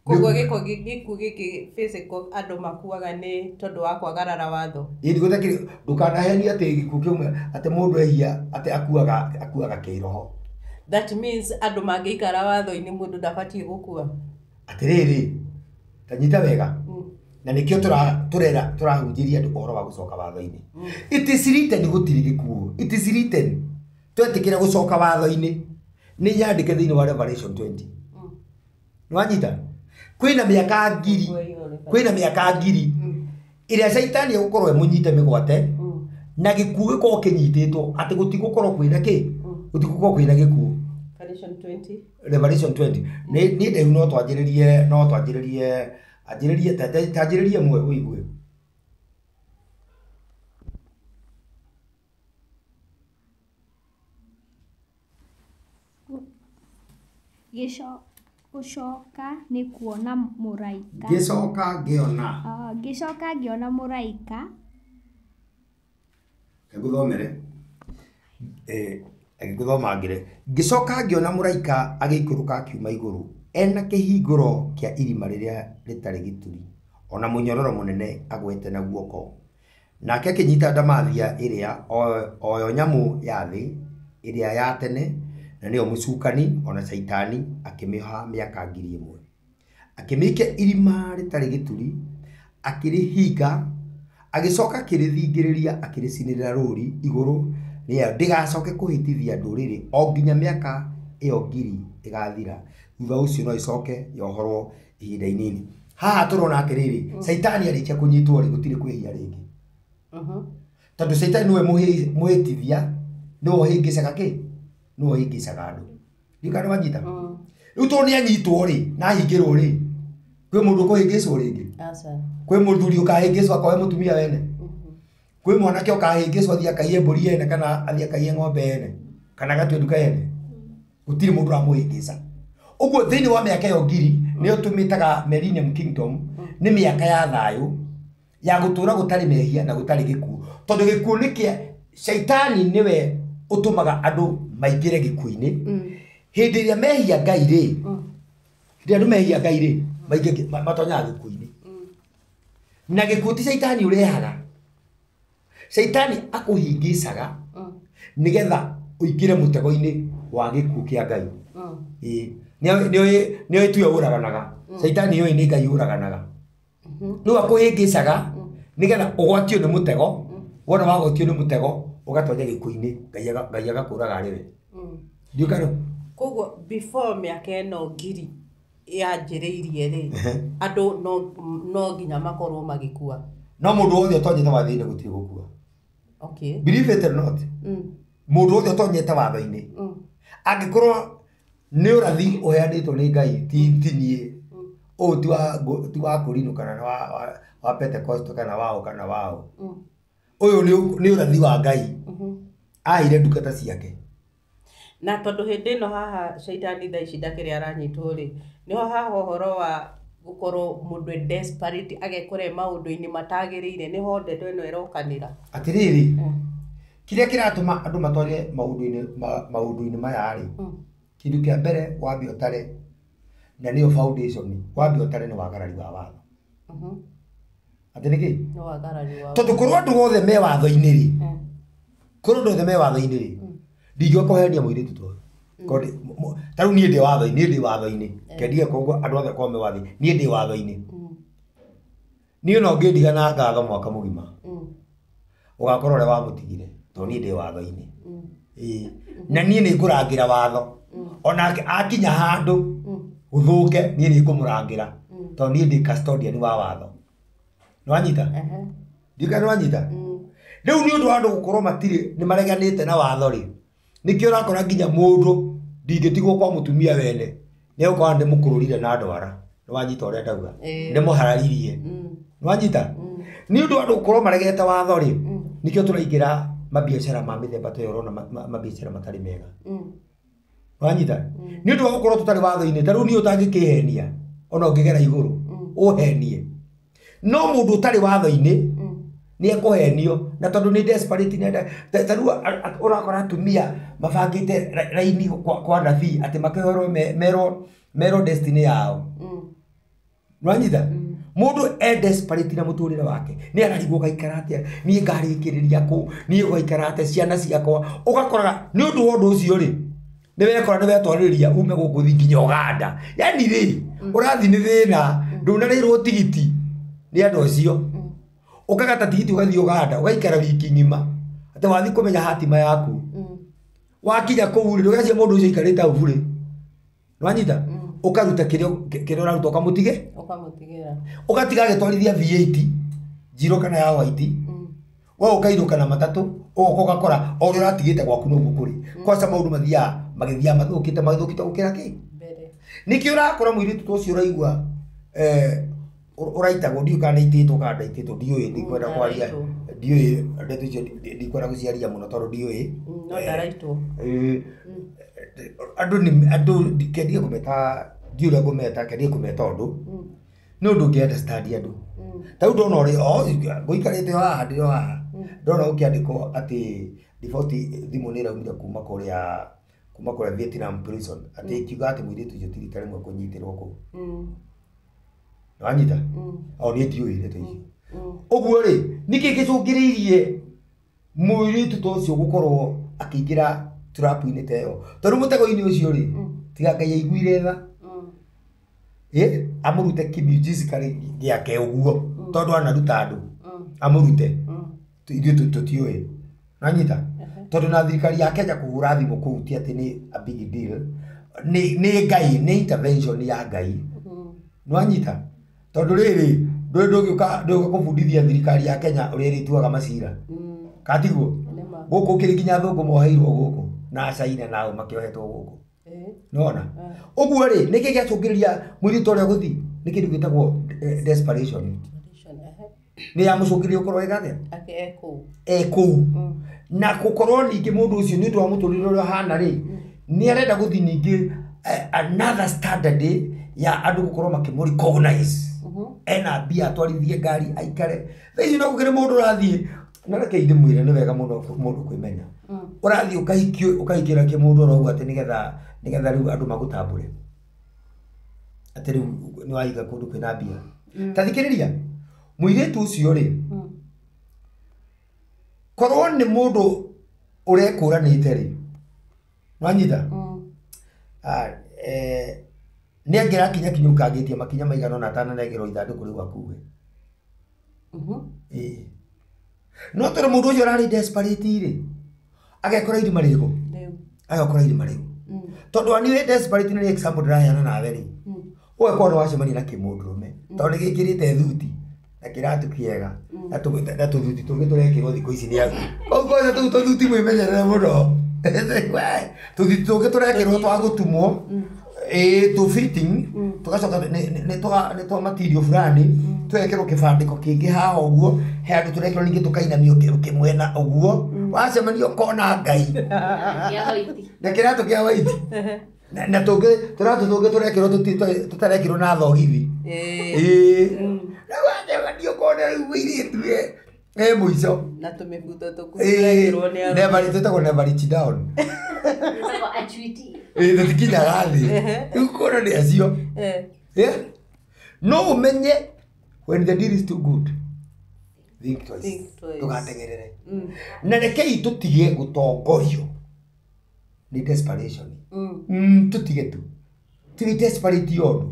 Koguo gĩkuũ gĩkĩ physical andũ makuaga nĩ tondũ wa kwagarara watho. Ĩĩ gũtakĩrĩ, ndũkanahenie atĩ gĩkuũ kĩmwe atĩ mũndũ ehia atĩ akuaga kĩroho. That means andũ mangĩikara watho-inĩ mũndũ ndabatiĩ gũkua. Atĩrĩrĩ, ta nyita wega. Na nĩkĩo tũrahunjĩria andũ ũhoro wa gũcoka watho-inĩ. It is written gũtirĩ gĩkuũ. It is written. Twetĩkĩra gũcoka watho-inĩ nĩ nyandĩke thĩinĩ wa Revelation 20. Nĩwanyita? Kwĩna mĩaka ngiri, kwĩna mĩaka ngiri ĩrĩa caitani egũkorwo ĩmũnyite mĩgwate na gĩkuũ gĩkorwo kĩnyitĩtwo atĩ gũtigũkorwo kwĩna kĩ? Gũtigũkorwo kwĩna gĩkuũ. Revelation 20. Revelation 20. Nĩ ndaihu no twanjĩrĩrie, no twanjĩrĩrie, anjĩrĩrie, tanjĩrĩrie mwe ũigue. Gũcoka nĩ kuona mũraika. Ngĩcoka ngĩona. Ngĩcoka ngĩona mũraika. Ngũthomere. Ngũthoma ngĩre. Ngĩcoka ngĩona mũraika agĩikũrũka akiuma igũrũ ena kĩhingũro kĩa irima rĩrĩa rĩtarĩ gĩturi ona mũnyororo mũnene agwete na guoko. Nake akĩnyita ndamathia ĩrĩa oyo nyamũ ya thĩ ĩrĩa ya tene na nĩyo mũcukani ona caitani akĩmĩoha mĩaka 1000. Akĩmĩikia irima rĩtarĩ gĩturi akĩrĩhinga agĩcoka akĩrĩthingĩrĩria akĩrĩcinĩrĩra rũri igũrũ rĩayo ndĩgacoke kũhĩtithia ndũrĩrĩ o nginya mĩaka ĩyo 1000 ĩgathira. Thutha ũcio no ĩcoke yohorwo ihinda inini. Haha tũrona atĩrĩrĩ, caitani arĩkia kũnyitwo rĩ gũtirĩ kwĩhia rĩngĩ. Tondũ caitani nĩwe mũhĩtithia, nĩwe ũhĩngĩcaga kĩ? Nĩwe ũhĩngĩcaga andũ. Ndiũĩ kana nĩwanyita? Rĩu tondũ nĩanyitwo rĩ na ahingĩrwo rĩ, kwĩ mũndũ ũkũhĩngĩcwo rĩngĩ? Kwĩ mũthuri ũkahĩngĩcwo akoe mũtumia wene? Kwĩ mwanake ũkahĩngĩcwo athiĩ akaiye mbũri ene kana athiĩ akaiye ng'ombe ene kana agatue nduka ene? Gũtirĩ mũndũ ũramũhĩngĩca. Ũguo thĩinĩ wa mĩaka ĩyo 1000 nĩyo tũmĩtaga Millennium Kingdom, nĩ mĩaka ya thayũ ya gũtũra gũtarĩ mehia na gũtarĩ gĩkuũ. Tondũ gĩkuũ nĩ kĩa caitani, nĩwe ũtũmaga andũ maingĩre gĩkuũ-inĩ. Hĩndĩ ĩrĩa mehia Ngai rĩ, hĩndĩ ĩrĩa andũ mehia Ngai rĩ, matonyaga gĩkuũ-inĩ. Na gĩkuũ ti caitani ũrehaga. Caitani akũhĩngĩcaga nĩgetha ũingĩre mũtego-inĩ wa gĩkuũ kĩa Ngai. Nĩoĩ tuwe ũraganaga. Caitani yũĩ nĩ Ngai ũraganaga. Rĩu akũhĩngĩcaga nĩgetha ũgwatio nĩ mũtego, wona wagwatio nĩ mũtego ũgatonya gĩkuũ-inĩ, Ngai agakũraga arĩ we. Ndiũĩ kana Koguo before mĩaka ĩno 1000 yanjĩrĩirie rĩ, andũ no nginya makorwo magĩkua. No mũndũ wothe ũtonyete watho-inĩ gũtirĩ gũkua. Okay. Believe it or not. Mũndũ wothe ũtonyete watho-inĩ angĩkorwo nĩ ũrathi ũheanĩtwo nĩ Ngai ti niĩ, ũyũ ti wa kũrinũ kana wa Pentecost kana waũ kana waũ. Ũyũ nĩ ũrathi wa Ngai aheire ndungata ciake. Na tondũ hĩndĩ ĩno haha caitani thaa ici ndakĩrĩ aranyitwo rĩ, nĩho haha ũhoro wa gũkorwo mũndũ e desperate agekora maũndũ-inĩ matagĩrĩire, nĩho ndeto ĩno ĩrokanĩra. Atĩrĩrĩ, kĩrĩa kĩratũma andũ matonye maũndũ-inĩ maya rĩ, kĩndũ kĩa mbere wambe ũtare, na nĩyo foundation, wambe ũtare nĩ wagarari wa watho. Atĩ nĩkĩ? Nĩ wagarari wa Tondũ korwo andũ othe me watho-inĩ rĩ, korwo andũ othe me watho-inĩ rĩ, ndingĩũka kũhenia mũirĩtu ta ũyũ. Ta rĩu niĩ ndĩ watho-inĩ, niĩ ndĩ watho-inĩ. Kendige koguo andũ othe korwo me watho-inĩ, niĩ ndĩ watho-inĩ. Niĩ no ngĩndiga na ngatho mwaka mũgima. Ũgakorwo ũrĩa wamũtigire, tondũ niĩ ndĩ watho-inĩ. Na niĩ nĩ ngũrangĩra watho. Onake akinya handũ gũthũke, niĩ nĩ ngũmũrangĩra. Tondũ niĩ ndĩ custodian wa watho. Nĩwanyita? Ndiũĩ kana nĩwanyita? Rĩu nĩ ũndũ wa andũ gũkorwo matirĩ, nĩ mareganĩte na watho rĩ, nĩkĩo ũrakora nginya mũndũ ndingĩtigwo kwa mũtumia wene, nĩ egũkorwo ndĩmũkũrũrire na ndwara. Nĩwanyita ũrĩa ndauga? Ndĩmũhararirie. Nĩwanyita? Nĩ ũndũ wa andũ gũkorwo maregete watho rĩ, nĩkĩo tũraingĩra mabiacara ma mĩthemba ta ĩyo ũrona mabiacara matarĩ mega. Nĩwanyita? Nĩ ũndũ wa gũkorwo tũtarĩ watho-inĩ, ta rĩu niĩ ũtangĩkĩhenia, ona ũngĩgera igũrũ, ũhenie. No mũndũ ũtarĩ watho-inĩ nĩ ekũhenio na tondũ nĩ desperate nĩ ta rĩu ũrakora atumia mabangĩte raini kwa nabii atĩ makĩhorwo merwo destiny yao. Nĩwanyita? Mũndũ e desperate na mũtũrĩre wake nĩ ararigwo gaikara atĩa, niĩ ngarĩkĩrĩria kũ, niĩ gwaikara atĩa ciana ciakwa, ũgakoraga nĩ ũndũ wa ũndũ ũcio rĩ nĩ wekora nĩ wetwarĩrĩria ume gũkũ ũthiĩ nginya Ũganda. Yani rĩ ũrathiĩ nĩ thĩna ndũnarĩrwo tigiti nĩ andũ acio, ũkagata tigiti ũgathiĩ Ũganda ũgaikara wiki ng'ima atĩ wathiĩ kũmenya hatima yaku. Wakinya kũu rĩ ndũgecia mũndũ ũcio aikarĩte hau burĩ. Nĩwanyita? Ũkaruta kĩrĩa ũraruta ũkamũtige, ũkamũtigĩra, ũgatiga agĩtwarithia V8 njirũ kana ya white, we ũkainũka na matatũ ũgoka ũgakora o ũrĩa ũratigĩte gwaku noguo kũrĩ. Kwaca maũndũ mathiaga magĩthiaga mathũkĩte gũkĩra kĩ. Nĩkĩo ũrakora mũirĩtu ta ũcio ũraigua ũraitagwo, ndiũĩ kana nĩaitĩtwo kana ndaitĩtwo, ndiũĩ, ndikwenda kwaria, ndiũĩ ndeto icio, ndikwenda gũciaria mũno tondũ ndiũĩ. No ndaraitwo. Andũ nĩ andũ kendige kũmeta, ndiũĩ ũrĩa ngũmeta, kendige kũmeta ũndũ nĩ ũndũ ũngĩ understand andũ. Ta rĩu ndona ũrĩa ngũikarĩte o haha, ndĩ o haha, ndona gũkĩandĩkwo atĩ riboti thimũ nĩ ĩraumire kuma kũrĩa Vietnam prison atĩ ĩkiuga atĩ mũirĩtu ũcio ti rita rĩmwe kũnyitĩrwo kũu. Nĩwanyita? O niĩ ndiũĩ ndeto icio. Ũguo rĩ nĩkĩ gĩcũngĩrĩirie mũirĩtu ta ũcio gũkorwo akĩingĩra trap-inĩ ta ĩyo? Tondũ mũtego-inĩ ũcio rĩ tiga Ngai aiguire tha amũrute kĩmiujiza gĩake ũguo tondũ anaruta andũ amũrute ithuĩ tũtiũĩ. Nĩwanyita? Tondũ na thirikari ya Kenya kũhũra thimũ kũu ti atĩ nĩ a big deal, nĩ Ngai, nĩ intervention ya Ngai. Nĩwanyita? Tondũ rĩrĩ ndũgĩũka kũbundithia thirikari ya Kenya ũrĩa ĩrĩtuaga macira. Katiguo? Gũkũ kĩrĩ nginya athũngũ moheirwo gũkũ na China nao makĩohetwo gũkũ. Nĩwona? Ũguo rĩ nĩkĩ gĩacũngĩrĩria mũirĩtu ũrĩa gũthiĩ? Nĩ kĩndũ gĩtagwo desperation. Nĩ yamũcũngĩrĩria gũkorwo eka atĩa? E kũu. Na gũkorwo ningĩ mũndũ ũcio nĩ ũndũ wa mũtũrĩre ũrĩa ũhana rĩ nĩ arenda gũthiĩ ningĩ another standard ya andũ gũkorwo makĩmũ recognize. Ena mbia atwarithie ngari aikare. Thaa ici no gũkĩrĩ mũndũ ũrathiĩ na reke ndĩmwĩre nĩ wega mũno mũndũ kwĩmenya. Ũrathiĩ ũkahikio ũkahikĩra kĩmũndũ oro ũguo atĩ nĩgetha rĩu andũ magũtambũre atĩ rĩu nĩ wahiga kũndũ kwĩna mbia. Ta thikĩrĩria mũirĩtu ũcio rĩ korwo nĩ mũndũ ũrekũranĩte rĩ nĩwanyita? Nĩ angĩrakinya kinyũkangĩtie makinya maigana ũna atananengerwo ithandũkũ rĩu akuwe. No tondũ mũndũ ũcio ararĩ desperate rĩ agekora irima rĩrĩkũ? Agekora irima rĩu. Tondũ ani wĩ desperate nĩ example ndĩraheana nawe rĩ ũgakora nĩ wacemania na kĩmũndũrũme tondũ nĩ gĩkĩrĩte thuti na kĩratũ kĩega na tũthuti tũngĩ tũrekĩrwo thikũ ici nĩ andũ. Kũu kwanza tũu tũthuti mwĩmenyerere mũno. Tũthuti tũngĩ tũrekĩrwo twa gũtumwo tũ fitting tũgacoka nĩ twa material fulani twekĩrwo kĩbandĩko kĩngĩ haha ũguo he andũ tũrekĩrwo ningĩ tũkainamio kĩmwena ũguo wacemania ũkona Ngai na kĩratũ kĩa white na tũngĩ tũratũ tũngĩ tũrekĩrwo tũtarekĩrwo na thogithi. Rĩu wacemania ũkona rĩu mũirĩtu e mũico na tũmĩbuto tũkurekĩrwo nĩ arũme. Twĩtagwo never reach down. Tũtikinyaga thĩ. Rĩu ũkona nĩ acio. No ũmenye when the deal is too good think twice. Ndũgategerere. Na rekei tũtige gũtongorio nĩ desperation. Tũtige tu. Tũrĩ desperate ũndũ.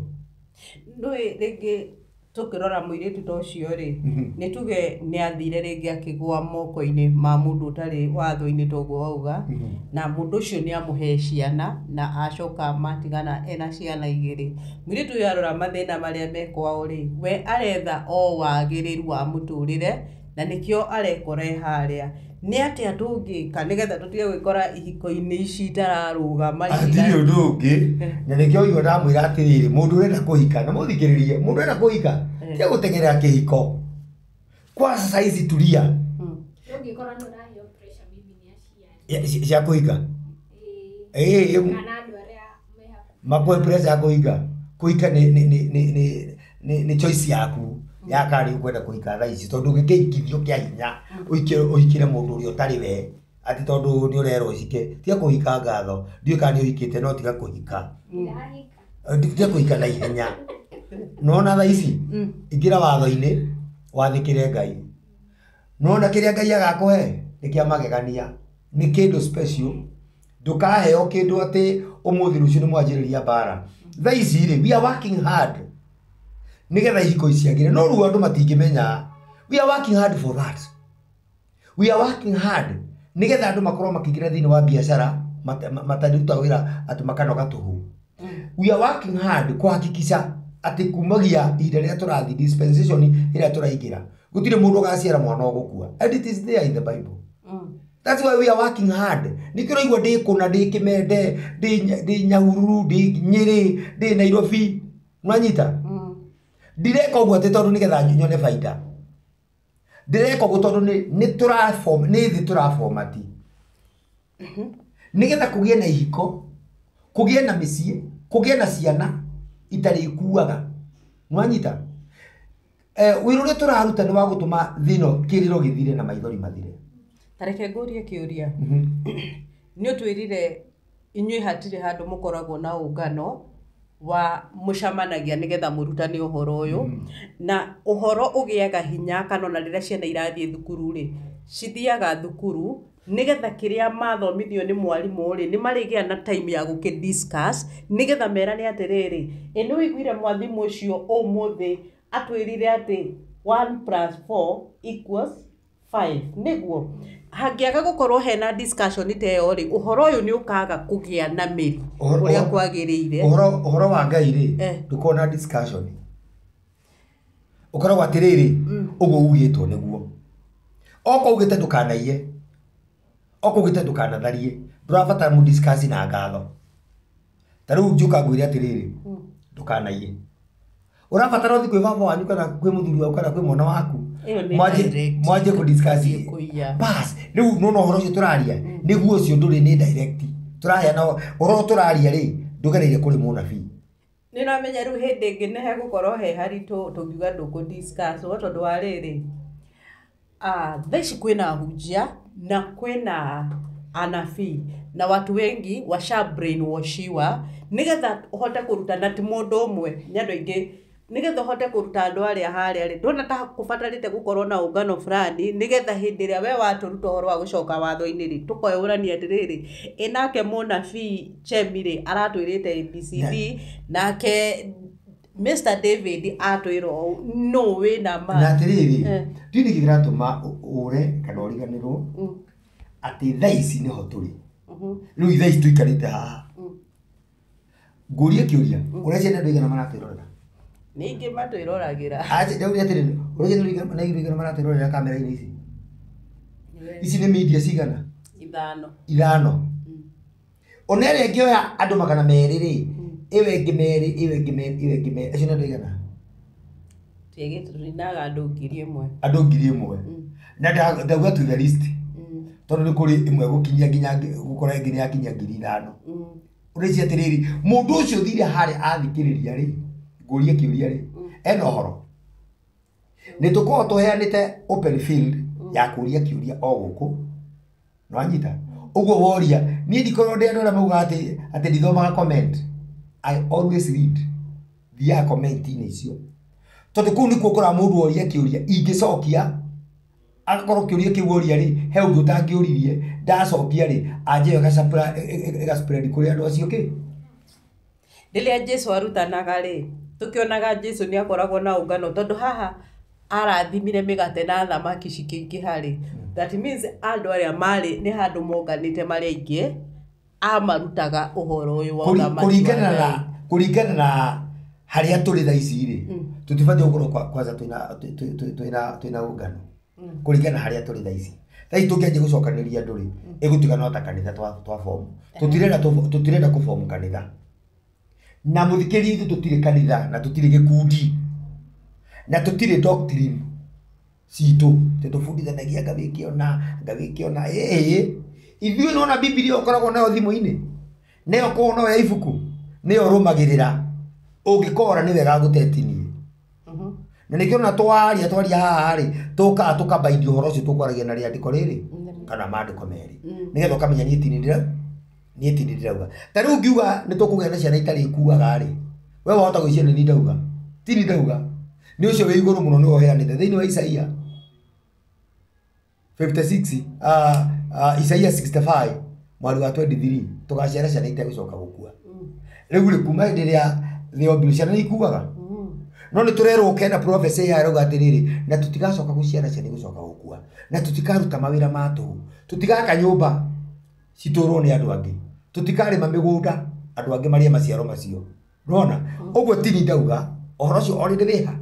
Ndũĩ rĩngĩ tũkĩrora mũirĩtu ta ũcio rĩ nĩ tuge nĩ athire rĩngĩ akĩgũa moko-inĩ ma mũndũ ũtarĩ watho-inĩ ta ũguo wauga, na mũndũ ũcio nĩ amũhe ciana na acoka matigana ena ciana igĩrĩ. Mũirĩtu ũyũ arora mathĩna marĩa me kwao rĩ we aretha o wagĩrĩru wa mũtũrĩre na nĩkĩo arekora e harĩa. Nĩ atĩa tũngĩka nĩgetha tũtige gwĩkora ihiko-inĩ ici itararũgama? Hatirĩ ũndũ ũngĩ na nĩkĩo ũigua ndamwĩra atĩrĩrĩ mũndũ ũrenda kũhika na mũthikĩrĩrie mũndũ ũrenda kũhika tiga gũteng'erera kĩhiko kwa saizi tulia. Ũngĩkorwo nĩ ũraheo pressure maybe nĩ aciari cia kũhika kana andũ arĩa me hakuhĩ makũhe pressure ya kũhika. Kũhika nĩ choice yaku. Ya kana nĩ ũkwenda kũhika thaa ici tondũ ũngĩkĩhikithio kĩa hinya ũhikĩre mũndũ ũrĩa ũtarĩ we atĩ tondũ nĩ ũrerwo ũcike tiga kũhika ngatho ndiũĩ kana nĩ ũhikĩte no tiga kũhika. Tiga kũhika na ihenya. Nona thaa ici ingĩra watho-inĩ wathĩkĩre Ngai. Nona kĩrĩa Ngai agakũhe nĩ kĩa magegania, nĩ kĩndũ special. Ndũkaheo kĩndũ atĩ ũmũthĩ rũciũ nĩ mwanjĩrĩria mbara. Thaa ici rĩ, we are working hard nĩgetha ihiko iciagĩre, no rĩu andũ matingĩmenya. We are working hard for that. We are working hard nĩgetha andũ makorwo makĩingĩra thĩinĩ wa biacara matarutaga wĩra atĩ makanoga tũhũ. We are working hard kuhakikisha atĩ kumagia ihinda rĩrĩa tũrathiĩ dispensation ĩrĩa tũraingĩra gũtirĩ mũndũ ũgaciara mwana ũgũkua, and it is there in the Bible. That's why we are working hard. Nĩkĩo ũraigua ndĩ kũna, ndĩ Kĩmende, ndĩ Nyahururu, ndĩ Nyĩrĩ, ndĩ Nairobi. Nĩwanyita? Ndireka ũguo atĩ tondũ nĩgetha nyone baida. Ndĩreka ũguo tondũ nĩ tũraform, nĩ thĩ tũrafomati. Nĩgetha kũgĩe na ihiko, kũgĩe na mĩciĩ, kũgĩe na ciana itarĩkuaga. Nĩwanyita? Wĩra ũrĩa tũraruta nĩ wa gũtũma thĩ ĩno kĩrĩro gĩthire na maithori mathire. Tareke ngũrie kĩũria. Nĩ ũtwĩrire inyuĩ hatirĩ handũ mũkoragwo na ũngano wa mũcemanagia nĩgetha mũrutane ũhoro ũyũ. Na ũhoro ũgĩaga hinya kana ona rĩrĩa ciana irathiĩ thukuru rĩ, cithiaga thukuru nĩgetha kĩrĩa mathomithio nĩ mwarimũ rĩ, nĩ marĩgĩa na time ya gũkĩ discuss nĩgetha merane atĩrĩrĩ, ĩ nĩ ũiguire mwarimũ ũcio ũmũthĩ atwĩrire atĩ 1 plus 4 equals 5. Nĩguo hangĩaga gũkorwo hena discussion ta ĩyo rĩ, ũhoro ũyũ nĩ ũkaga kũgĩa na mĩri ũrĩa kwagĩrĩire. Ũhoro wa Ngai rĩ, ndũkoragwo na discussion. Ũkoragwo atĩrĩrĩ, ũguo ugĩtwo nĩguo. Okorwo ugĩte ndũkanaiye, okorwo ugĩte ndũkanatharie, ndũrabatara mũ discuss na ngatho. Ta rĩu njũka ngwĩre atĩrĩrĩ, ndũkanaiye. Ũrabatara ũthiĩ kwĩ baba wanyu kana kwĩ mũthuri waku kana kwĩ mwana waku. Mwanjie kũ discuss. Bas, rĩu nĩwona ũhoro ũcio tũraria, nĩguo ũcio ndũrĩ nĩ direct. Tũraheana ũhoro tũraria rĩ, ndũgereire kũrĩ mũnabii. Nĩ ũramenya rĩu hĩndĩ ĩngĩ nĩ hegũkorwo he haritũ tũngiuga ndũkũ discuss tondũ wa rĩrĩ, thaa ici kwĩna ahunjia na kwĩna anabii na watu wengi washa brainwashiwa nĩgetha ũhote kũruta, na ti mũndũ ũmwe, nĩ andũ aingĩ, nĩgetha ũhote kũruta andũ arĩa harĩa rĩ, ndona ta kũbatarĩte gũkorwo na ũngano fulani nĩgetha hĩndĩ ĩrĩa we watũruta ũhoro wa gũcoka watho-inĩ rĩ, tũkoyũrania atĩrĩrĩ, ĩ nake mũnabii Chemi rĩ aratwĩrĩte ABCD, nake Mr David atwĩra ũũ, nũ wĩna ma? Na atĩrĩrĩ, ndiũĩ nĩkĩ kĩratũma ũre kana ũriganĩrwo atĩ thaa ici nĩho tũrĩ. Rĩu thaa ici tũikarĩte haha. Ngũrie kĩũria, ũreciria andũ aigana maratwĩrorera? Nĩ aingĩ matwĩroragĩra. Acha, ndaũria atĩrĩrĩ, ũreciria andũ aigana maratwĩrorera kamera-inĩ ici? Ici nĩ media cigana? Ithano. Ithano. Ona ĩrĩa ĩngĩoya andũ 200 rĩ, ĩyo ĩngĩ merĩ, ĩyo ĩngĩ merĩ, ĩyo ĩngĩ merĩ, acio nĩ andũ aigana? Tũinaga andũ 1,000. Andũ 1,000. Na ndauga to the list. Tondũ nĩ kũrĩ ĩmwe gũkinyia nginya gũkora ĩngĩ nĩ yakinyia 5,000. Ũreciria atĩrĩrĩ, mũndũ ũcio ũthire harĩa athikĩrĩria rĩ, ngũrie kĩũria rĩ, ena ũhoro. Nĩ tũkoragwo tũheanĩte open field ya kũria kĩũria o gũkũ. Nĩwanyita? Ũguo woria, niĩ ndikoragwo ndĩ andũ arĩa maugaga atĩ ndithomaga comment. I always read. Thiaga comment-inĩ icio. Tondũ kũu nĩkuo ũkoraga mũndũ oria kĩũria, ingĩcokia, agakorwo kĩũria kĩu oria rĩ, he ũngĩ ũtangĩũririe, ndacokia rĩ, anjĩyo ĩga spread kũrĩ andũ acio kĩ. Rĩrĩa Jesũ arutanaga rĩ, tũkĩonaga Jesũ nĩ akoragwo na ũngano tondũ haha arathimire mĩgate na thamaki cikĩingĩha rĩ, that means andũ arĩa marĩ nĩ handũ monganĩte marĩ aingĩ, amarutaga ũhoro ũyũ wa ũthamaki wa Ngai. Kũringana na harĩa tũrĩ thaa ici rĩ, tũtibatiĩ gũkorwo kwanza twĩna ũngano. Kũringana na harĩa tũrĩ thaa ici. Thaa ici tũngĩanjia gũcokanĩrĩria andũ rĩ, ĩgũtuĩka no ta kanitha twa form. Tũtirenda kũ form kanitha. Na mũthikĩrĩria ithuĩ tũtirĩ kanitha na tũtirĩ gĩkundi. Na tũtirĩ doctrine citũ. Tũbundithanagia ngawĩke ũna, ngawĩke ũna. Ĩĩ, ithuĩ nĩwona Bibilia ũkoragwo nayo thimũ-inĩ, nĩyo ũkoragwo nayo ya ibuku, nĩyo ũrũmagĩrĩra. Ũngĩkora nĩ wega gũtetinie. Na nĩkĩo ona twaria twaria haha rĩ, tũkaga tũkambaindia ũhoro ũcio tũkwaragia na rĩandĩko rĩrĩ kana maandĩko merĩ, nĩgetha ũkamenya niĩ ti niĩ ndĩrauga. Ta rĩu ngiuga nĩ tũkũgĩa na ciana itarĩ ikuaga rĩ, we wahota gwĩciria nĩ niĩ ndauga. Ti niĩ ndauga. Nĩ ũcio wĩ igũrũ mũno nĩwe ũheanĩte. Thĩinĩ wa Isaia 56, Isaia 65 mwari wa 23, tũgaciara ciana itegũcoka gũkua. Rĩu rĩ, kuma hĩndĩ ĩrĩa thĩ yombirwo ciana nĩ ikuaga. No nĩ tũrerwo kena prophecy ya rauga atĩrĩrĩ, na tũtigacoka gũciara ciana igũcoka gũkua, na tũtikaruta mawĩra ma tũhũ, tũtigaka nyũmba citũrwo nĩ andũ angĩ, tũtikarĩma mĩgũnda andũ angĩ marĩe maciaro macio. Nĩwona? Ũguo ti niĩ ndauga, ũhoro ũcio already wĩ ha.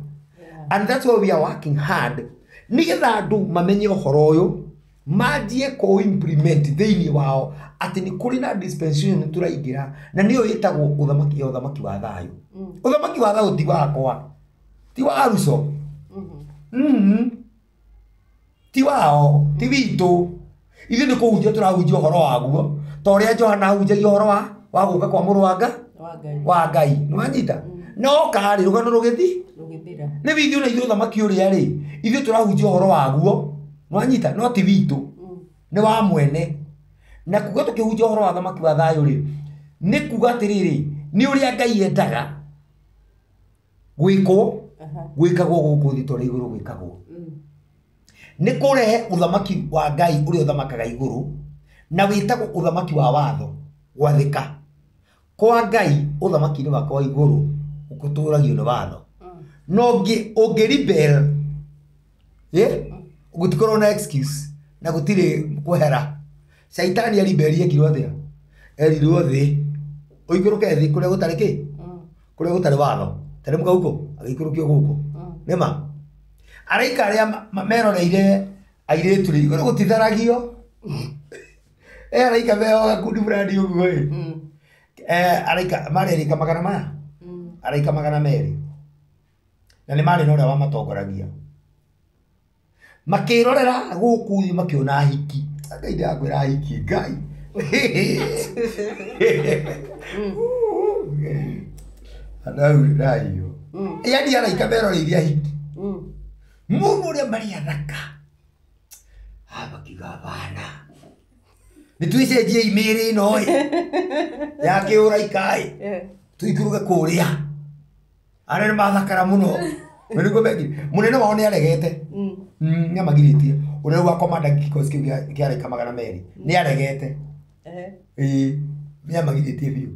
And that's why we are working hard nĩgetha andũ mamenye ũhoro ũyũ, manjie kũ-implement thĩinĩ wao atĩ nĩ kũrĩ na dispensation tũraingĩra, na nĩyo ĩtagwo ũthamaki ya ũthamaki wa thayũ. Ũthamaki wa thayũ ti wakwa, ti wa Aruco, ti wao, ti witũ. Ithuĩ nĩ kũhunjia tũrahunjia ũhoro waguo, ta ũrĩa Johana ahunjagia ũhoro wa gũka kwa mũrũ wa Ngai. Nĩwanyita? No karĩ rũgano rũgĩthi nĩ ithuĩ na ithuĩ ũthamaki ũrĩa rĩ, ithuĩ tũrahunjia ũhoro waguo, nĩwanyita? No ti witũ, nĩ wa mwene. Na kuga tũkĩhunjia ũhoro wa ũthamaki wa thayũ rĩ, nĩ kuga atĩrĩrĩ, nĩ ũrĩa Ngai endaga gwĩkwo, gwĩkagwo gũkũ thĩ ta ũrĩa igũrũ gwĩkagwo. Nĩ kũrehe ũthamaki wa Ngai ũrĩa ũthamakaga igũrũ, na wĩtagwo ũthamaki wa watho, gwathĩka kwa Ngai ũthamaki-inĩ wake wa igũrũ ũtũragio nĩ watho. No ũngĩ rebel, gũtikorwo na excuse na gũtirĩ kwehera. Caitani aribeli ekirwo atĩa? Erirwo thĩ, ũikũrũke thĩ kũrĩa gũtarĩ kĩ? Kũrĩa gũtarĩ watho. Tarĩ mũka huko, agĩikũrũkio gũkũ. Nĩma? Araika arĩa meroreire airĩtu rĩ, igũrũ gũtitharagio. Araika meo gakundi fulani ũguo ĩ. Araika marĩ araika magana maya? Araika 200. Na nĩ marĩ na ũrĩa wamatongoragia. Makĩrorera gũkũ thĩ makĩona ahiki. Ngai ndakwĩra ahiki, Ngai. Andũ ndaiyo. Yaani araika meroreire ahiki. Mũno ũrĩa marĩ athaka. Makiuga bana. Nĩ twĩcenjiei mĩĩrĩ ĩno ĩ. Ya kĩũraika ĩ. Tũikũrũke kũrĩa. Arĩa nĩ mathakara mũno. Na nĩguo mekire. Mũnene wao nĩ aregete. Nĩ amagirĩtie. Ũrĩa wa komanda gĩkosi kĩu kĩa araika 200 nĩ aregete. Ĩĩ, nĩ amagirĩtie biũ.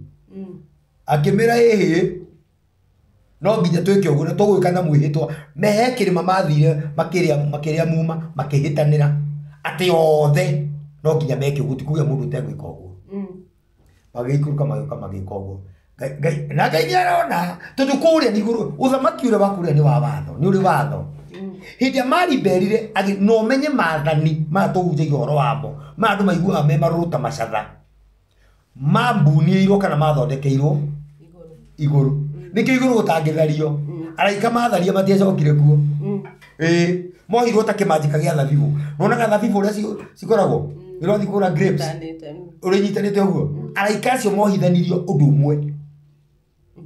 Akĩmĩra ĩhĩ, no nginya twĩke ũguo na tũgwĩka na mwĩhĩtwa. Mehe kĩrĩma mathire makĩrĩa muma makĩhĩtanĩra atĩ othe no nginya meke ũguo, ti kũgĩa mũndũ ũtegwĩka ũguo. Magĩikũrũka magĩũka magĩka ũguo. Na Ngai nĩ arona tondũ kũrĩa nĩ igũrũ, ũthamaki ũrĩa wa kũrĩa nĩ wa watho, nĩ ũrĩ watho. Hĩndĩ ĩrĩa maribelire, no ũmenye maathani maya tũhunjagia ũhoro wamo, maya andũ maiguaga me marũrũ ta macatha, mambunĩirwo kana mathondekeirwo igũrũ. Nĩkĩo igũrũ gũtangĩthario. Araika matharia matiacokire kuo. Ĩĩ, mohirwo ta kĩmanjĩka gĩa thabibũ. Nĩwonaga thabibũ ũrĩa cikoragwo? Ũrathiĩ kũgũra grapes. Ũrĩa inyitanĩte ũguo. Araika acio mohithanirio ũndũ ũmwe.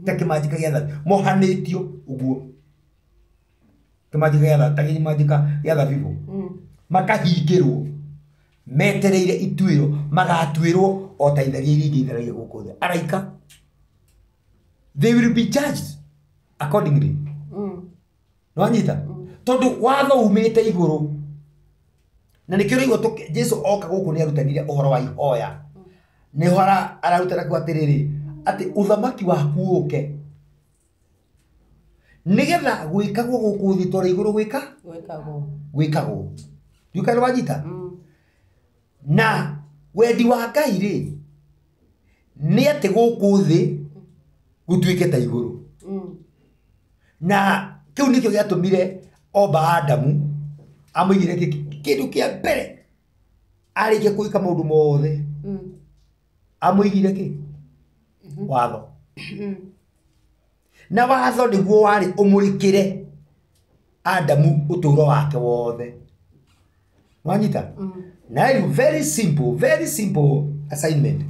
Ta kĩmanjĩka gĩa thabibũ. Mohanĩtio ũguo. Kĩmanjĩka gĩa ta kĩmanjĩka gĩa thabibũ. Makahingĩrwo. Metereire ituĩro, magatuĩrwo o ta itharia iria ingĩ itharagia gũkũ thĩ. Araika, they will be judged accordingly. Nĩwanyita? Tondũ watho umĩte igũrũ. Na nĩkĩo ũraigua Jesu oka gũkũ nĩ arutanire ũhoro wa ihoya. Nĩho ararutana kuo atĩrĩrĩ, atĩ ũthamaki waku ũke. Nĩgetha gwĩkagwo gũkũ thĩ ta ũrĩa igũrũ gwĩka? Gwĩkagwo. Ndiũĩ kana nĩwanyita? Na wendi wa Ngai rĩ, nĩ atĩ gũkũ thĩ gũtuĩke ta igũrũ. Na kĩu nĩkĩo gĩatũmire omba Adamu amũigĩre kĩndũ kĩa mbere arĩkia gwĩka maũndũ mothe, amũigire kĩ? Watho. Na watho nĩguo warĩ ũmũrĩkĩre Adamu ũtũũro wake wothe. Wanyita? Na rĩu very simple, very simple assignment.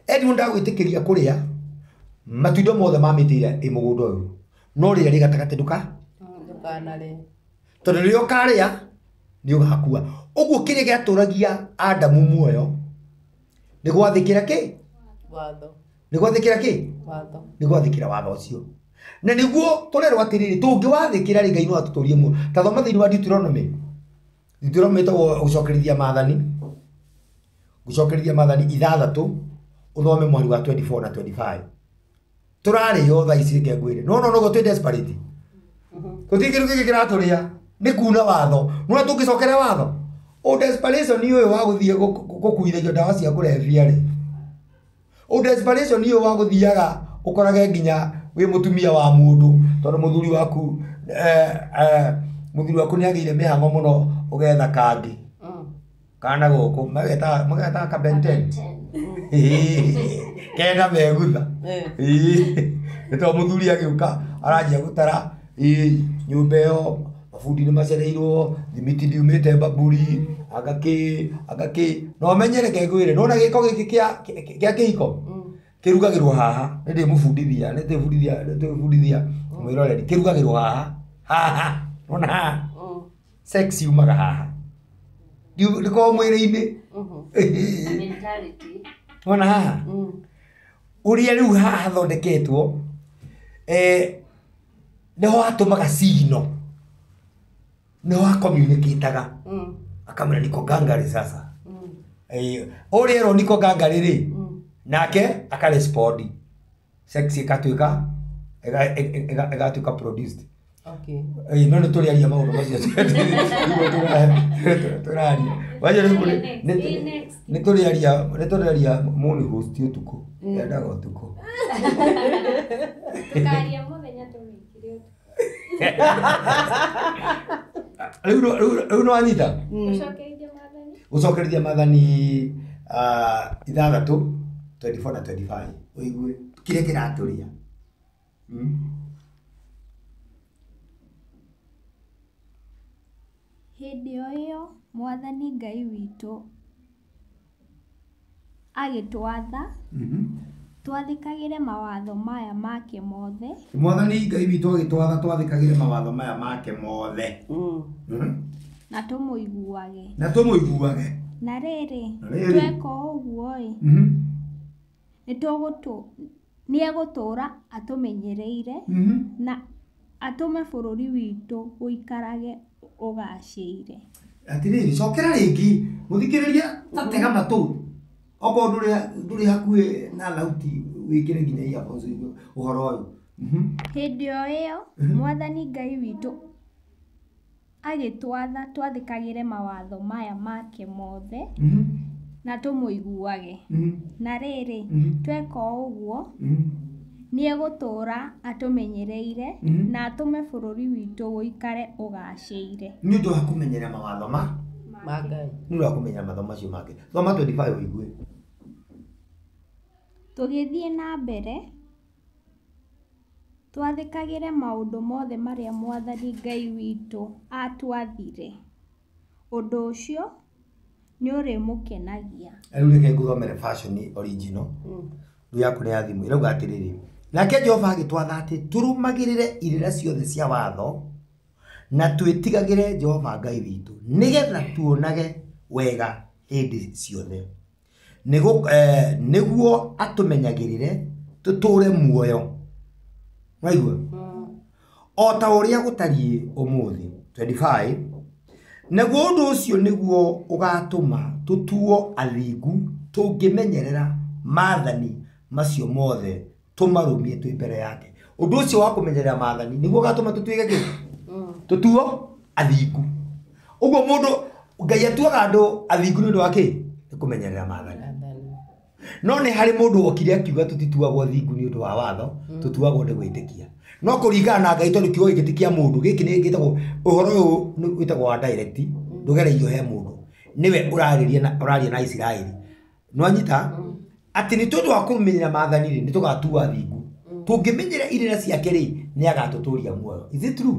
Edwin ndagwĩtĩkĩria kũrĩa matunda mothe ma mĩtĩ ĩrĩa ĩ mũgũnda ũyũ, no rĩrĩa rĩ gatagatĩ Ndũkanarĩe. Tondũ rĩrĩa ũkarĩa nĩ ũgakua. Ũguo kĩrĩa gĩatũragia Adamu muoyo nĩ gwathĩkĩra kĩ? Watho. Nĩ gwathĩkĩra kĩ? Watho. Nĩ gwathĩkĩra watho ũcio. Na nĩguo tũrerwo atĩrĩrĩ, tũngĩwathĩkĩra rĩ, Ngai no atũtũrie muoyo. Ta thoma thĩinĩ wa Deuteronomy. Deuteronomy ĩtagwo gũcokerithia maathani. Gũcokerithia maathani 6, ũthome mweri wa 24 na 25. Tũrarĩo thaa ici reke ngwĩre. No no no twĩ desperate. Gũtirĩ kĩndũ kĩngĩ kĩratũrĩa nĩ kuna watho. Nĩwona tũngĩcokera watho. O desperation ũyũ wa gũthiĩ gũkuithagio ndawa cia kũrebia rĩ. O desperation ũyũ wa gũthiaga ũkorage nginya wĩ mũtumia wa mũndũ tondũ mũthuri waku mũthuri waku nĩ agĩire mĩhang'o mũno ũgetha kangĩ. Kana gũkũ magetaga ka Ben 10. Kenda megutha. Nĩ tondũ mũthuri agĩũka aranjia gũtara nyũmba ĩyo mabundi nĩ macereirwo, thimiti ndiumĩte mbamburi, anga kĩ anga kĩ. Na ũmenye reke ngwĩre, nĩwona gĩko gĩkĩ kĩa kĩhiko kĩrugagĩrwo haha, nĩ ndĩmũbundithia, nĩ ndĩbundithia, nĩ ndĩbundithia mwĩroreri, kĩrugagĩrwo haha haha, nĩwona haha sex yumaga haha, ndĩkoragwo mwĩrĩ-inĩ. Mentality. Nĩwona haha ũrĩa rĩu haha hathondeketwo nĩho hatũmaga signal, nĩho hakomunicataga, akamwĩra niko gangari sasa. Ũrĩa erwo niko gangari rĩ, nake akarespondi, sex ĩgatuĩka ĩgatuĩka produced. Okay. No nĩ tũrĩaria maũndũ macio tũraria. Waja rĩu nĩ tũrĩaria, nĩ tũrĩaria mũnĩ host ũtukũ, endaga ũtukũ. Tũkaria mũthenya tũrĩkire ũtukũ. Rĩu nĩwanyita? Gũcokerithia maathani. Gũcokerithia maathani 6, 24 na 25. Ũigue kĩrĩa kĩratũria. Hĩndĩ o ĩyo Mwathani Ngai witũ agĩtwatha twathĩkagĩre mawatho maya make mothe. Mwathani Ngai witũ agĩtwatha twathĩkagĩre mawatho maya make mothe. Na tũmũiguage. Na tũmũiguage. Na rĩrĩ, tweka ũguo-ĩ, nĩegũtũũra atũmenyereire na atũme bũrũri witũ ũikarage ũgacĩire. Atĩrĩrĩ, cokera rĩngĩ mũthikĩrĩria, ta tega matũ. Okorwo ndũrĩ hakuhĩ na thauti wĩkĩre nginya earphones ũigue ũhoro ũyũ. Hĩndĩ o ĩyo Mwathani Ngai witũ agĩtwatha twathĩkagĩre mawatho maya make mothe na tũmũiguage. Na rĩrĩ, tweka ũguo nĩegũtũũra atũmenyereire na atũme bũrũri witũ ũikare ũgacĩire. Nĩ ũndũ wa kũmenyerera mawatho ma Ngai. Nĩ ũndũ wa kũmenyerera mawatho macio make. Thoma 25 ũigue. Tũgĩthiĩ na mbere twathĩkagĩre maũndũ mothe marĩa Mwathani Ngai witũ aatwathire. Ũndũ ũcio nĩũrĩmũkenagia. Rĩu reke ngũthomere version original. Rĩu yaku nĩ ya thimũ. Ĩrauga atĩrĩrĩ, nake Jehova agĩtwatha atĩ tũrũmagĩrĩre irĩra ciothe cia watho na twĩtigagĩre Jehova Ngai witũ nĩgetha tuonage wega hĩndĩ ciothe, nĩguo atũmenyagĩrĩre tũtũũre muoyo. Waigua? O ta ũrĩa gũtariĩ ũmũthĩ. 25. Naguo ũndũ ũcio nĩguo ũgatũma tũtuo athingu tũngĩmenyerera maathani macio mothe tũmarũmie twĩ mbere yake. Ũndũ ũcio wa kũmenyerera maathani nĩguo ũgatũma tũtuĩke kĩ? Tũtuo athingu. Ũguo mũndũ Ngai atuaga andũ athingu nĩ ũndũ wa kĩ? Nĩ kũmenyerera maathani. No nĩ harĩ mũndũ wokire akiuga tũtituagwo athingu nĩ ũndũ wa watho, tũtuagwo nĩ gwĩtĩkia. No kũringana na Ngai tondũ kiugo gĩkĩ ti kĩa mũndũ, gĩkĩ nĩ gĩtagwo ũhoro ũyũ nĩ wĩtagwo wa direct, ndũgereirio he mũndũ. Nĩwe ũrarĩria na ũraria na Isiraeli. Nĩwanyita? Atĩ nĩ tondũ wa kũmenyerera maathani rĩ, nĩ tũgatuo athingu. Tũngĩmenyerera irĩra ciake rĩ, nĩ agatũtũria muoyo. Is it true?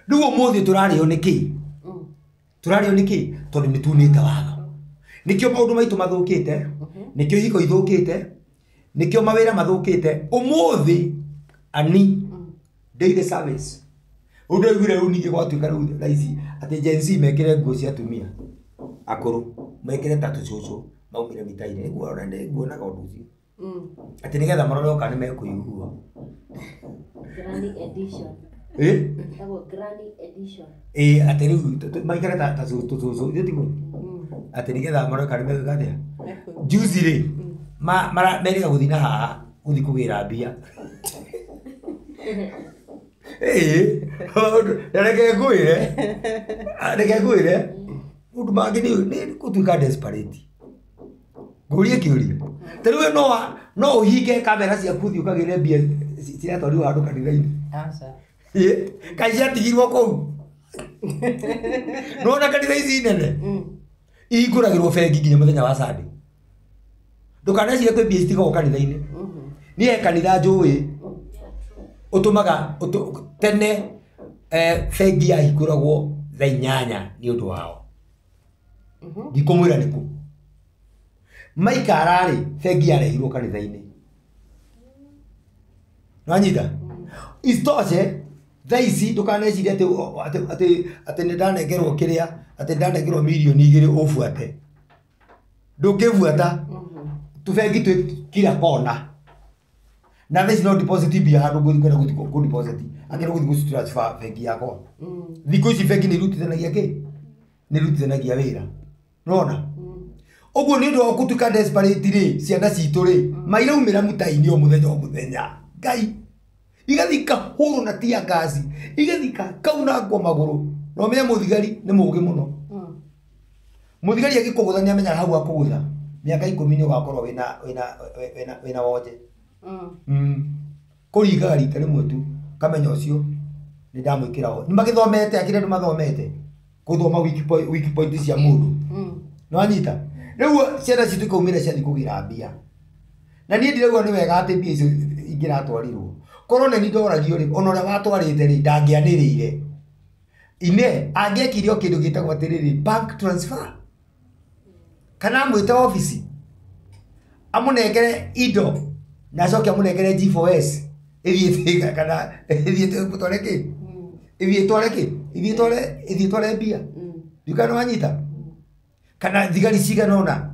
Rĩu ũmũthĩ tũrarĩo nĩ kĩ? Tũrarĩo nĩ kĩ? Tondũ nĩ tunĩte watho. Nĩkĩo maũndũ maitũ mathũkĩte, nĩkĩo ihiko ithũkĩte, nĩkĩo mawĩra mathũkĩte. Ũmũthĩ ani daily service Ũndũ aiguire rĩu ningĩ gwatuĩka rĩu thaa ici atĩ Gen Z mekĩre nguo cia atumia akũrũ mekĩre ta tũcũcũ maumĩre mita-inĩ. Nĩguo nĩnguonaga ũndũ ũcio. Atĩ nĩgetha marore oka nĩ mekũigua. Granny edition. Ĩ? Ĩtagwo granny edition. Ĩ atĩ rĩu maikare ta tũcũcũ ithuĩ tiguo? Atĩ nĩgetha marore kana nĩ megwĩka atĩa. Juzi rĩ merĩga gũthiĩ na haha gũthiĩ kũgĩra mbia. Ĩ na reke ngwĩre, reke ngwĩre maũndũ mangĩ nĩ gũtuĩka desperate. Ngũrie kĩũria. Ta rĩu we no ũhinge kamera ciaku ũthiĩ ũkagĩre mbia ciratwarirwo handũ kanitha-inĩ. Aca. Ĩ, kaĩ ciatigirwo kũu? Nĩwona kanitha ici nene? Ihingũragĩrwo bengi nginya mũthenya wa Sunday. Ndũkanecirie kwĩ mbia citigagwo kanitha-inĩ. Niĩ he kanitha njũĩ ũtũmaga tene bengi yahingũragwo thaa 8 nĩ ũndũ wao. Ndikũmwĩra nĩkũ. Maikara rĩ, bengi yarehirwo kanitha-inĩ. Nĩwanyita? Isitoshe thaa ici ndũkanecirie atĩ nĩndanengerwo kĩrĩa, atĩ nĩndanengerwo mirioni 2 ũbuate. Ndũngĩbuata. Tũbengi twĩ kila kona. Na thaa ici no deposit mbia handũ ngũthiĩ kwenda gũthiĩ kũ deposit. Angĩ no gũthiĩ gũ transfer bengi yakwa. Thikũ ici bengi nĩ irutithanagia kĩ? Nĩ irutithanagia wĩra. Nĩwona? Ũguo nĩ ũndũ wa gũtuĩka desperate rĩ, ciana citũ rĩ, mairaumĩra mũtai-inĩ o mũthenya o mũthenya. Ngai. Igathiĩ ikahũrwo na tear gas, igathiĩ ikaunangwo magũrũ. Na ũmenye mũthigari nĩ mũũgĩ mũno. Mũthigari agĩkũgũtha nĩ amenyaga hau akũgũtha. Mĩaka 10 nĩ ũgakorwo wĩna wonje. Kũringaga rita rĩmwe tu, kamenya ũcio nĩ ndamwĩkĩra wo. Nĩ magĩthomete, akĩrĩ andũ mathomete. Gũthoma weak point cia mũndũ. Nĩwanyita? Rĩu ciana citũ ikaumĩra ciathiĩ kũgĩra mbia. Na niĩ ndiraigua nĩ wega atĩ mbia icio ingĩratwarirwo. Korwo nĩ niĩ ndoragio rĩ, ona ũrĩa watwarĩte rĩ, ndangĩanĩrĩire. Ine, angĩekire o kĩndũ gĩtagwo atĩrĩrĩ, bank transfer. Kana amwĩte obici, amũnengere indo, na acoke amũnengere G4S, ĩthiĩ kana ĩthiĩ ĩtware kĩ? Ĩthiĩ ĩtware kĩ? Ĩthiĩ ĩtware mbia. Ndiũĩ kana nĩwanyita? Kana thigari cigana ũna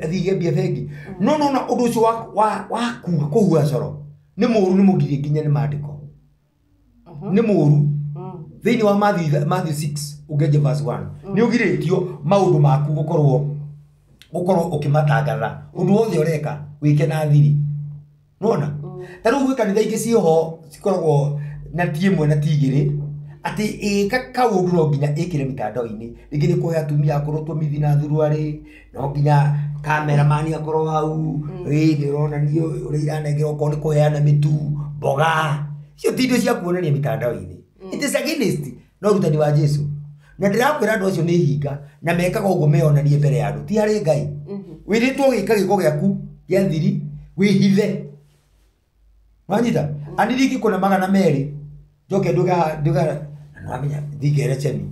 athige mbia bengi. No nona ũndũ ũcio wa kuga kũhua coro nĩ mũũru, nĩ mũgirie nginya nĩ maandĩko. Nĩ mũũru. Thĩinĩ wa Matthew 6 ũngĩanjia verse 1 nĩ ũgirĩtio maũndũ maku gũkorwo ũkĩmatangatha. Ũndũ wothe ũreka wĩke na thiri. Nĩwona? Ta rĩu gwĩ kanitha ingĩ ciĩho cikoragwo na ti ĩmwe na ti igĩrĩ atĩ ĩka kaũndũ no nginya ĩkĩre mitandao-inĩ. Rĩngĩ nĩ kũhe atumia akũrũ tũmithi na thuruarĩ, no nginya cameraman akorwo hau, ĩ nĩ ũronanio ũrĩa iranengerwo, okorwo nĩ kũheana mĩtu, mboga. Icio ti indo cia kuonania mitandao-inĩ. It is against no ũrutani wa Jesu. Na ndĩrakwĩra andũ acio nĩ hinga na mekaga ũguo meyonanie mbere ya andũ, ti harĩ Ngai. Wĩrĩtwo gwĩka gĩko gĩaku gĩa thiri, wĩhithe. Wanyita? Ani ndingĩkuona 200 njoke nduge nĩwamenya ndingere chemi.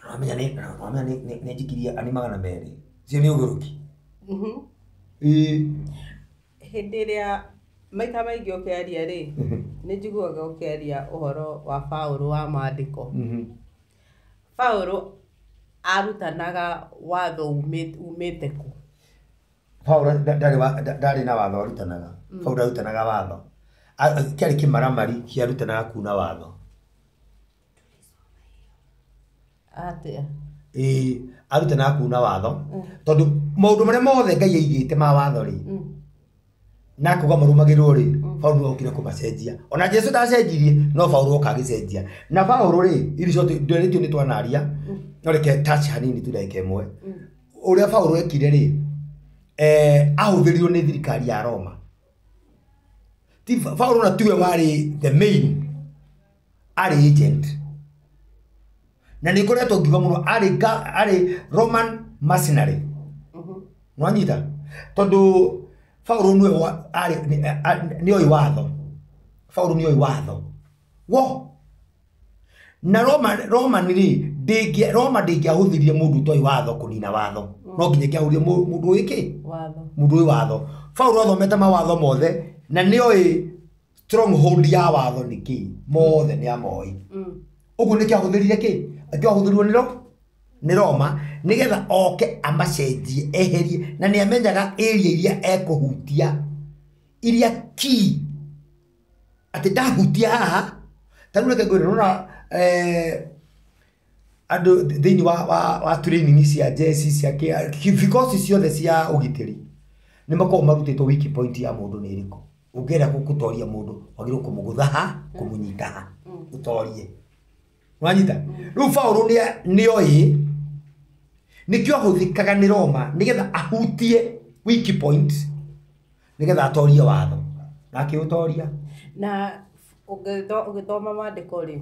Nĩwamenya nĩ njikirie ani 200. Icio nĩ ũgũrũki. Ĩĩ. Hĩndĩ ĩrĩa maita maingĩ ũkĩaria rĩ, nĩ njiguaga ũkĩaria ũhoro wa Paũlũ wa maandĩko. Paũlũ arutanaga watho umĩte kũ? Paũlũ ndarĩ na watho arutanaga. Paũlũ arutanaga watho. Kĩarĩ kĩmaramari kĩarutanaga kuna watho. Atĩa? Ĩĩ, arutanaga kuna watho. Tondũ maũndũ marĩa mothe Ngai aigĩte ma watho rĩ, na kuga marũmagĩrĩrwo rĩ, Paũlũ nĩwe okire kũmacenjia. Ona Jesu ndacenjirie, no Paũlũ oka agĩcenjia. Na Paũlũ rĩ, irio ciothe ndĩrĩtio nĩ twanaria, no reke touch hanini tu ndagĩka ĩmwe. Ũrĩa Paũlũ ekire rĩ, ahũthĩrirwo nĩ thirikari ya Roma. Ti Paũlũ na tiwe warĩ the main, arĩ agent. Na nĩ ngoretwo ngiuga mũno, arĩ Roman mercenary. Nĩwanyita? Tondũ Paũlũ nĩwe arĩ nĩoĩ watho. Paũlũ nĩoĩ watho. Wo! Na Roman rĩ, Roma ndĩngĩahũthĩrire mũndũ ũtoĩ watho kũnina watho. No nginya ĩngĩahũthĩrire mũndũ ũĩ kĩ? Watho. Mũndũ ũĩ watho. Paũlũ athomete mawatho mothe na nĩoĩ Stronghold ya watho nĩ kĩ mothe nĩ amoĩ. Ũguo nĩkĩo ahũthĩrire kĩ akĩo ahũthĩrirwo nĩ Roma nĩgetha oke amacenjie eherie na nĩ amenyaga area iria ekũhutia iria key atĩ ndahutia haha ta rĩu reke ngwĩre nĩwona andũ thĩinĩ wa training cia jeshi cia vikosi ciothe cia ũgitĩri nĩ makoragwo marutĩtwo weak point ya mũndũ nĩ ĩrĩkũ. Ũngĩenda gũtoria mũndũ wagĩrĩirwo kũmũgũtha ha kũmũnyita ha ũtorie. Wanyita rĩu Paũlũ nĩoĩ nĩkĩo ahũthĩkaga nĩ Roma nĩgetha ahutie weak point nĩgetha atorie watho na akĩũtoria. Na ũgĩthoma maandĩko rĩ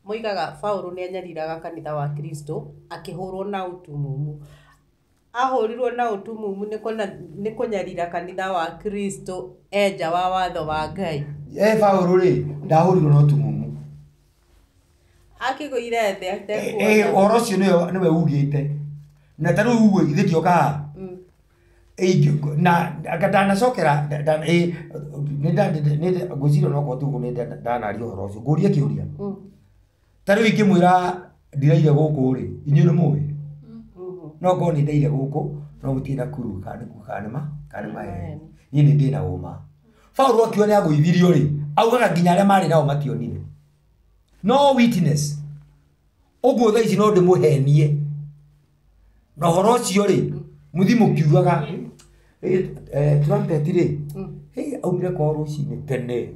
moigaga Paũlũ nĩ anyariraga kanitha wa Kristo akĩhũrwo na ũtumumu. Ahũrirwo na ũtumumu nĩ kũnyarira kanitha wa Kristo enja wa watho wa Ngai. Paũlũ rĩ ndahũrirwo na ũtumumu. Akĩgũire thĩ atekuona. Ũhoro ũcio nĩwe ugĩte na ta rĩu ũguo ithuĩ tioka haha na ndanacokera ngwĩciria no korwo ti ũguo nĩ ndanaria ũhoro ũcio ngũrie kĩũria. Ta rĩu ingĩmwĩra ndiraire gũkũ rĩ inyuĩ nĩ mũĩ no ngorwo nĩ ndaire gũkũ no gũtirĩ na kuru kana nĩ maheni. Niĩ nĩ ndĩ na ũma. Paũlũ akiuga nĩ agũithirio rĩ augaga nginya arĩa marĩ nao mationire. No witness. Ũguo thaa ici no ndĩmũhenie na ũhoro ũcio rĩ mũthi mũkiugaga trumpet rĩ aumire kwao rũcinĩ tene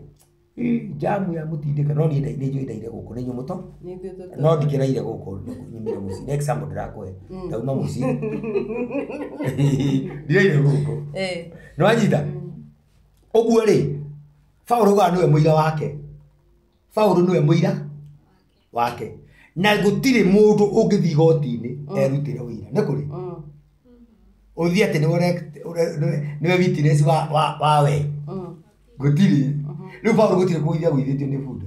jamu ya mũtindĩka no niĩ nĩ njũĩ ndaire gũkũ nĩ inyuĩ mũto no ndikĩraire gũkũ nyumire mũciĩ. Nĩ example ndĩrakũhe ndauma mũciĩ ndiraire gũkũ nĩ wanyita. Ũguo rĩ Paũlũ augaga nĩwe mũira wake. Paũlũ nĩwe mũira wake na gũtirĩ mũndũ ũngĩthiĩ igoti-inĩ erutĩre ũira nĩ kũrĩ ũthiĩ atĩ nĩwe witness wa we gũtirĩ. Rĩu Paũlũ gũtirĩ kũgũithia agũithĩtio nĩ bunda.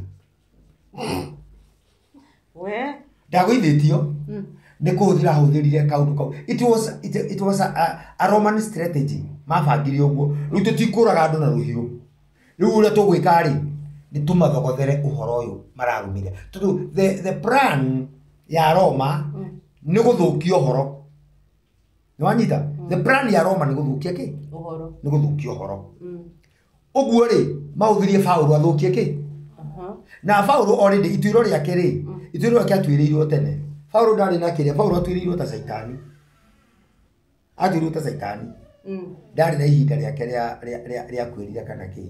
We ndagũithĩtio nĩ kũhũthĩra ahũthĩrire kaũndũ kau. It was a Roman strategy mabangire ũguo. Rĩu tũtikũraga andũ na rũhiũ. Rĩu ũrĩa tũgwĩka rĩ nĩ tũmathogothere ũhoro ũyũ mararũmĩrĩra tondũ the plan ya Roma nĩ gũthũkia ũhoro. Nĩ wanyita? The plan ya Roma nĩ gũthũkia kĩ? Ũhoro. Nĩ gũthũkia ũhoro. Ũguo rĩ mahũthĩrie Paũlũ athũkie kĩ? Na Paũlũ already ituĩro rĩake rĩ ituĩro rĩake atuĩrĩirwo tene. Paũlũ ndarĩ na kĩrĩa Paũlũ atuĩrĩirwo ta Caitani. Atuĩrĩirwo ta Caitani. Ndarĩ na ihinda rĩake rĩa kwĩrira kana kĩ.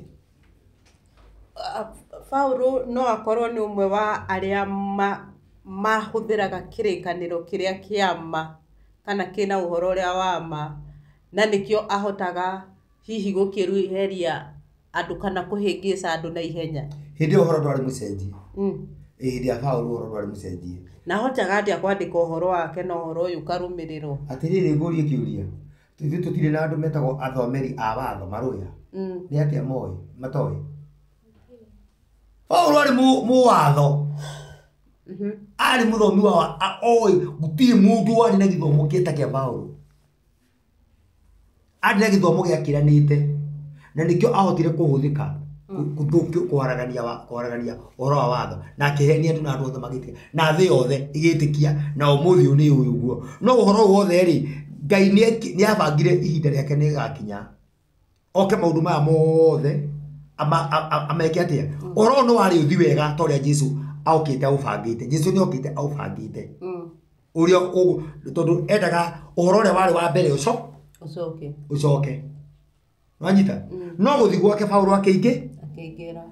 Paũlũ no akorwo nĩ ũmwe wa arĩa mahũthĩraga kĩrĩkanĩro kĩrĩa kĩa ma kana kĩna ũhoro ũrĩa wa ma na nĩkĩo ahotaga hihi gũkĩrũheria andũ kana kũhĩngĩca andũ na ihenya. Hĩndĩ ĩyo ũhoro ndwarĩ mũcenjie. Hĩndĩ ya Paũlũ ũhoro ndwarĩ mũcenjie. Na ahotaga atĩa kwandĩka ũhoro wake na ũhoro ũyũ ũkarũmĩrĩrwo? Atĩrĩrĩ ngũrie kĩũria. Ithuĩ tũtirĩ na andũ metagwo athomeri a watho marũya. Nĩ atĩa moĩ matoĩ? Paũlũ arĩ mũwatho. Arĩ mũthomi wa oĩ gũtirĩ mũndũ warĩ na gĩthomo kĩta kĩa Paũlũ. Arĩ na gĩthomo gĩakĩranĩte na nĩkĩo ahotire kũhũthĩka gũthũkio kũharagania ũhoro wa watho na akĩhenia andũ na andũ othe magĩtĩkia na thĩ yothe ĩgĩtĩkia na ũmũthĩ ũyũ nĩ ũyũ ũguo. No ũhoro ũyũ wothe rĩ Ngai nĩ abangire ihinda rĩake nĩ rĩgakinya oke maũndũ maya mothe ameke atĩa. Ũhoro ũyũ nĩ warĩ ũthi wega ta ũrĩa Jesũ aokĩte aũbangĩte. Jesũ nĩ okĩte aũbangĩte ũrĩa tondũ endaga ũhoro ũrĩa warĩ wa mbere ũcoke. Wanyita? No gũthiĩ gwake Paũlũ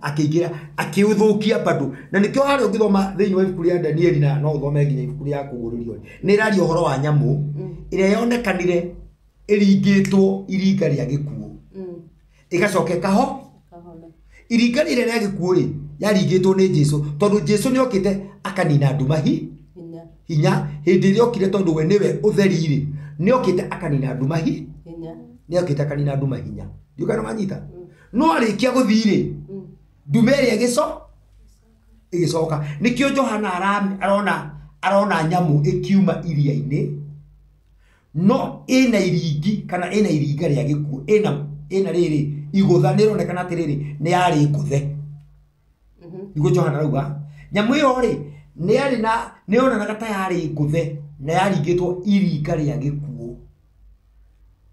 akĩingĩra akĩũthũkia bado na nĩkĩo harĩa ũngĩthoma thĩinĩ wa ibuku rĩa Danieli na no ũthome nginya ibuku rĩa Kũguũrĩrio nĩ ĩraria ũhoro wa nyamũ ĩrĩa yonekanire ĩringĩtwo iringa rĩa gĩkuũ ĩgacoka ĩkaho iringa rĩrĩa rĩa gĩkuũ rĩ yaringĩtwo nĩ Jesũ tondũ Jesũ nĩ okĩte akanina nduma hinya hĩndĩ ĩrĩa okire tondũ we nĩwe ũtheri rĩ nĩ okĩte akanina nduma hinya nĩ okĩte akanina nduma hinya. Ndiũĩ kana wanyita? No arĩkia gũthiĩ rĩ ndume ĩrĩa ĩgĩcoka nĩkĩo Johana arona nyamũ ĩkiuma iria-inĩ no ĩna iringi kana ĩna iringa rĩa gĩkuũ ĩna ĩna rĩrĩ igũtha nĩ ĩronekana atĩrĩrĩ nĩ yarĩ ngũthe. Nĩguo Johana arauga nyamũ ĩyo rĩ nĩ yarĩ na nĩ yonanaga ta yarĩ ngũthe na yaringĩtwo iringa rĩa gĩkuũ.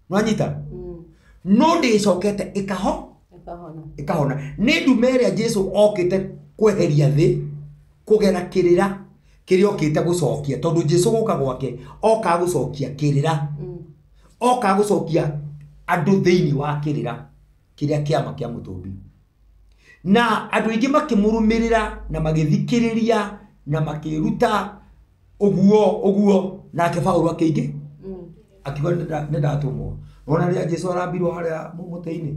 Nĩwanyita? No ndĩcokete ĩkahona. Nĩ ndume ĩrĩa Jesu okĩte kweheria thĩ kũgera kĩrĩra kĩrĩa okĩte gũcokia, tondũ Jesu gũka gwake oka gũcokia kĩrĩra, oka gũcokia andũ thĩinĩ wa kĩrĩra kĩrĩa kĩama kĩa mũtũmbi. Na andũ aingĩ makĩmũrũmĩrĩra na magĩthikĩrĩria na makĩruta ũguo ũguo, nake Paũlũ akĩingĩ akiuga nĩ ndatũmwo. Wona rĩrĩa Jesu arambirwo harĩa mũtĩ-inĩ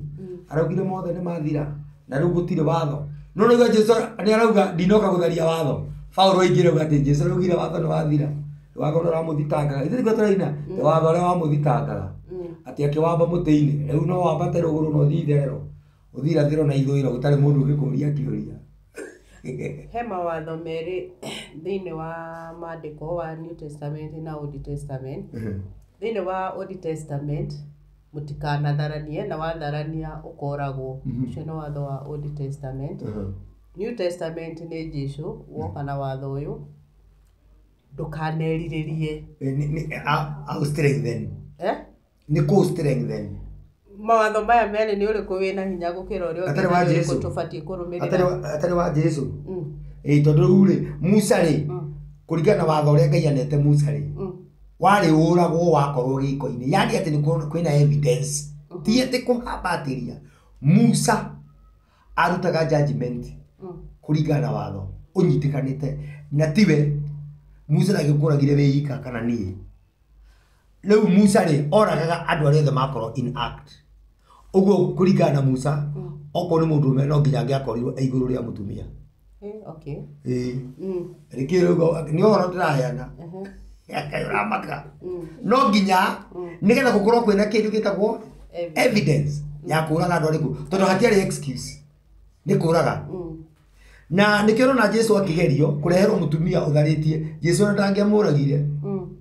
araugire mothe nĩ mathira na rĩu gũtirĩ watho. No rĩu Jesu nĩ arauga ndinoka gũtharia watho. Paũlũ aingĩra auga atĩ Jesu araugire watho nĩ wathira, watho ũrĩa ũramũthitangaga, ithuĩ nĩguo tũraina watho ũrĩa wamũthitangaga atĩ akĩwamba mũtĩ-inĩ, rĩu no wambate rũgũrũ na ũthiĩ itherero ũthiĩ irathĩro na ithũĩro gũtarĩ mũndũ ũngĩkũria kĩũria. He mawatho merĩ thĩinĩ wa maandĩko wa New Testament na Old Testament. Thĩinĩ wa Old Testament mũtikanatharanie na watharania ũkoragwo. Ũcio nĩ watho wa Old Testament. New Testament nĩ Jesu woka na watho ũyũ, ndũkanerirĩrie. Strengthen. Nĩ kũ strengthen. Mawatho maya merĩ nĩ ũrĩkũ wĩna hinya gũkĩra ũrĩa ũngĩ na nĩ ũrĩkũ tũbatiĩ kũrũmĩrĩra? Atarĩ wa Jesu. Ĩĩ tondũ rĩu rĩ Musa rĩ kũringana na watho ũrĩa Ngai anete Musa rĩ warĩ ũragwo wakorwo gĩko-inĩ, yani atĩ nĩ kwĩna evidence, ti atĩ kũhambatĩria. Musa arutaga judgment kũringana na watho ũnyitĩkanĩte na tiwe Musa ndangĩkũragire wĩ ika kana niĩ. Rĩu Musa rĩ oragaga andũ arĩa othe makorwo in act. Ũguo kũringana na Musa okorwo nĩ mũndũrũme no nginya angĩakorirwo e igũrũ rĩa mũtumia. Okay. Rĩkĩ rĩu nĩ ũhoro ndĩraheana. Ngai ũramaka. No nginya nĩgetha gũkorwo kwĩna kĩndũ gĩtagwo evidence ya kũraga andũ arĩkũ, tondũ hatiarĩ excuse nĩ kũraga. Na nĩkĩo ũrona Jesu akĩgerio kũreherwo mũtumia ũtharĩtie, Jesu ona ndangĩamũragire.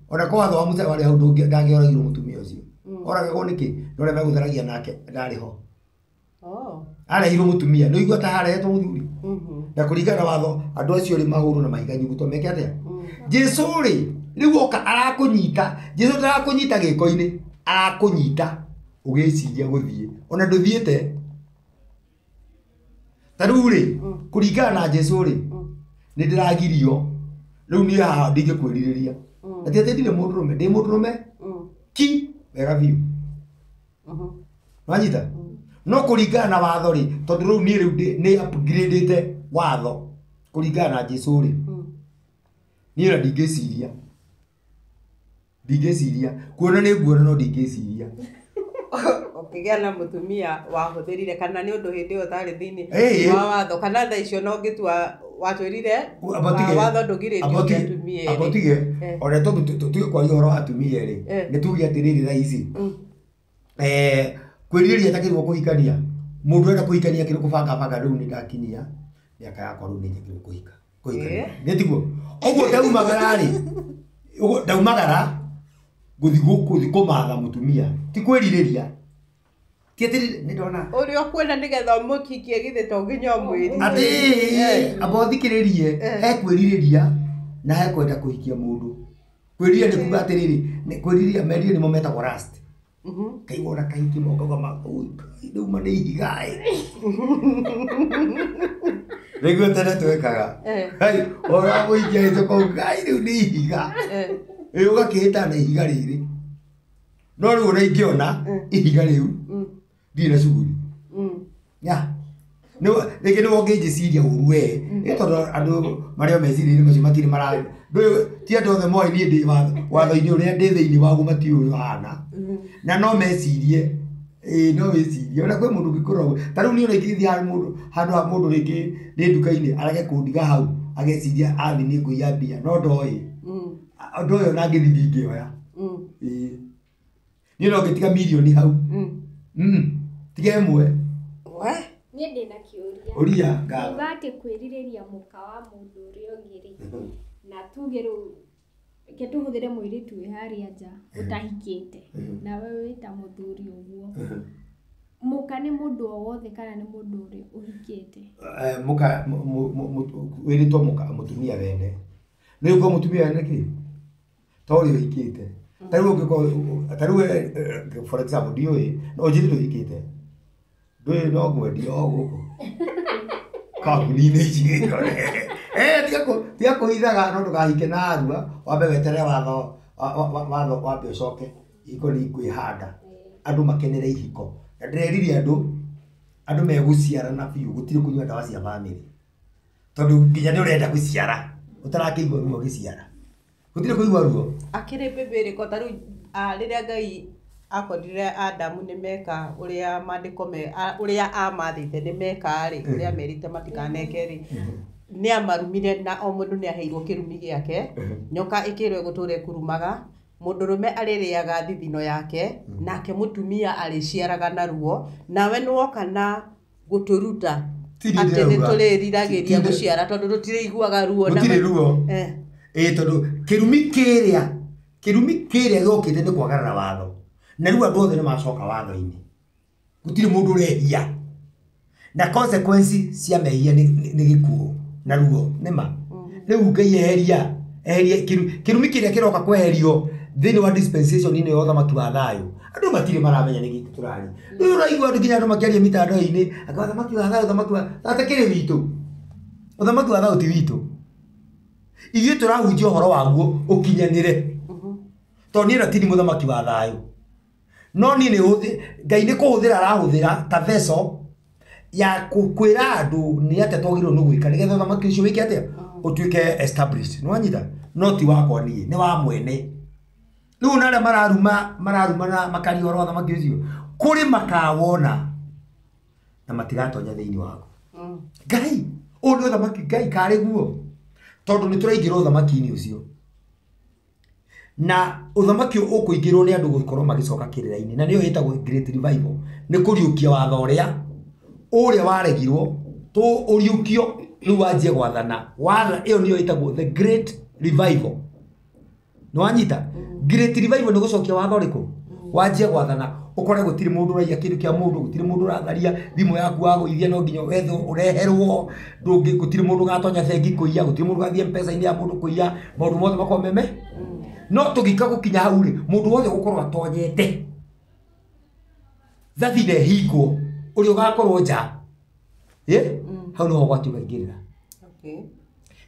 Ona kwa watho wa Musa warĩ hau ndangĩoragirwo mũtumia ũcio. Oragagwo nĩkĩ? Nĩ ũrĩa megũtharagia nake ndarĩ ho. Arehirwo mũtumia, nĩ ũigua ta harehetwo mũthuri. Na kũringana na watho andũ acio rĩ mahũrwo na mahiga nyuguto meke atĩa? Jesu rĩ rĩu oka arakũnyita, Jesu ndarakũnyita gĩko-inĩ, arakũnyita ũgĩciria gũthiĩ ona ndũthiĩte. Ta rĩu rĩ kũringana na Jesu rĩ nĩ ndĩragirio rĩu niĩ haha ndingĩkwĩrirĩria. Na ti atĩ ndirĩ mũndũrũme, ndĩ mũndũrũme ki wega biũ. Wanyita? No kũringana na watho rĩ, tondũ rĩu niĩ rĩu nĩ upgradĩte watho kũringana na Jesu rĩ, niĩ ona ndingĩciria, ndingĩciria kuona nĩ nguona no ndingĩciria. Ũkĩgĩa na mũtumia wahũthĩrire kana nĩ ũndũ hĩndĩ ĩyo ũtarĩ thĩinĩ wa watho, kana thaa icio no ũngĩtua watwĩrire watho ndũgirĩtie atumia erĩ. Abotige ona tondũ tũtige kwaria ũhoro wa atumia erĩ, nĩ tuge atĩrĩrĩ thaa ici kwĩrirĩria atakĩrĩirwo kũhikania, mũndũ ũrenda kũhikania akĩrĩ kũbanga banga rĩu nĩ ndakinyia mĩaka yakwa rĩu nĩ njagĩrĩirwo kũhika. Kũhikania. Nĩ tiguo? Ũguo ndaumagara rĩ, ũguo ndaumagara gũthiĩ kũmatha mũtumia, ti kwĩrirĩria. Ti atĩ nĩ ndona ũrĩa ũkwenda nĩgetha ũmũkikie githĩ to nginya ũmwĩrire. Atĩ amba ũthikĩrĩrie, he kwĩrirĩria na he kwenda kũhikia mũndũ. Kwĩrirĩria nĩ kuga atĩrĩrĩ, kwĩrirĩria merirĩria nĩmo metagwo lust. Kaigua ona kahiki mokauga rĩu ma nĩ ihiga ĩ. Nĩguo tene twekaga. Ora mũikia gĩtĩ kau, Ngai rĩu nĩ ihiga. Ĩ ũgakĩhĩta na ihiga rĩrĩ. No rĩu ona ingĩona ihiga rĩu ndirĩ na cuguri. Ya. Rĩngĩ nĩwe ũngĩnjĩciria ũru we, nĩ tondũ andũ marĩa meciria-inĩ macio matirĩ mara, ti andũ othe moĩ niĩ ndĩ watho-inĩ ũrĩa ndĩ thĩinĩ waguo matiũĩ ũrĩa ũhana. Na no mecirie, ĩĩ no wĩcirie, ona kwĩ mũndũ ũngĩkorwo ũguo. Ta rĩu niĩ ona ingĩthiĩ handũ ha mũndũ rĩngĩ ndĩ nduka-inĩ arege kũndiga hau, ageciria athiĩ nĩ ngũiya mbia, no ndoĩ. Ndoĩ ona ngĩthiĩ ndingĩoya. Ĩĩ. Niĩ no ngĩtiga mirioni hau. Tiga ĩmwe. Niĩ ndĩna kĩũria. Ũria ngatho. Uga atĩ kwĩrirĩria mũka wa mũndũ ũrĩa ũngĩ rĩ, na tuge rĩu reke tũhũthĩre mũirĩtu wĩ harĩa nja ũtahikĩte, nawe wĩ ta mũthuri ũguo. Mũka nĩ mũndũ o wothe kana nĩ mũndũ ũrĩa ũhikĩte? Mũka wĩrĩtwo mũka mũtumia wene. Nĩ ũkorwo mũtumia wene kĩ? To ũrĩa ũhikĩte. Ta rĩu ũngĩkorwo ta rĩu for example ndiũĩ no ũnjĩre ndũhikĩte. Ndũĩ no ngwendie o gũkũ. Kambuni-inĩ ici. Tiga kũhithaga no ndũkahike na arua wambe weterere watho watho wambe ũcoke ihiko nĩ ikwĩhanda. Andũ makenere ihiko. Na ndĩreririe andũ megũciarana biũ gũtirĩ kũnyua ndawa cia bamĩrĩ. Tondũ nginya nĩ ũrenda gũciara ũtarakĩigua ruo ũgĩciara. Gũtirĩ kũigua ruo. Akĩrĩ mbĩmbĩ ĩrĩkũ ta rĩu rĩrĩa Ngai akorire Adamu nĩ meka ũrĩa maandĩko me ũrĩa amathĩte nĩ meka rĩ ũrĩa amerite matikaneke rĩ nĩ amarumire na o mũndũ nĩ aheirwo kĩrumi gĩake. Nyoka ĩkĩrwo ĩgũtũra ĩkũrumaga, mũndũrũme arĩrĩaga thithino yake nake mũtumia arĩciaraga na ruo. Nawe nĩwoka na gũtũruta atĩ nĩ tũrĩriragĩria gũciara tondũ tũtirĩiguaga ruo. Gũtirĩ ruo. Ĩĩ tondũ kĩrumi kĩrĩa gĩokĩte nĩ kwagarara watho. Na rĩu andũ othe nĩ macoka watho-inĩ. Gũtirĩ mũndũ ũrehia. Na consequence cia mehia nĩ gĩkuũ na ruo nĩ ma. Rĩu Ngai eheria kĩrumi kĩrĩa kĩroka kweherio thĩinĩ wa dispensation ĩno ya ũthamaki wa thayũ. Andũ matirĩ maramenya nĩ gĩkĩ tũrarĩ. Rĩu ũraigua andũ nginya andũ makĩaria mitandao-inĩ anga ũthamaki wa thayũ, ũthamaki wa atakĩrĩ witũ. Ũthamaki wa thayũ ti witũ. Ithuĩ tũrahunjia ũhoro waguo ũkinyanĩre. Tondũ niĩ na ti mũthamaki wa thayũ. No niĩ nĩ Ngai nĩ kũhũthĩra arahũthĩra ta vessel ya kwĩra andũ nĩ atĩa twagĩrĩirwo nĩ gwĩka nĩgetha ũthamaki ũcio wĩke atĩa ũtuĩke established. Nĩ wanyita? No ti wakwa niĩ, nĩ wa mwene. Rĩu na arĩa mararuma na makaria ũhoro wa ũthamaki ũcio kũrĩ makawona na matigatonya thĩinĩ waku. Ngai ũyũ nĩ ũthamaki Ngai karĩ guo tondũ nĩ tũraingĩra ũthamaki-inĩ ũcio. Na ũthamaki ũkũingĩrwo nĩ andũ gũkorwo magĩcoka kĩrĩra-inĩ na nĩyo ĩtagwo Great Revival. Nĩ kũriũkia watho ũrĩa waregirwo ũriũkio rĩu wanjie gwathana. Ĩyo nĩyo ĩtagwo the Great Revival. Nĩ wanyita? Great Revival nĩ gũcokia watho ũrĩkũ? Wanjie gwathana ũkore gũtirĩ mũndũ ũraiya kĩndũ kĩa mũndũ, gũtirĩ mũndũ ũratharia thimũ yaku wagũithia no nginya wethwo ũreherwo, gũtirĩ mũndũ ũgatonya bengi kũiya, gũtirĩ mũndũ ũgathiĩ M-Pesa-inĩ ya mũndũ kũiya, maũndũ mothe makorwo meme. No tũgĩka gũkinya hau rĩ, mũndũ wothe ũgũkorwo atonyete thabina ĩhingwo ũrĩa ũgakorwo nja hau nĩho ũgwati ũkaingĩrĩra.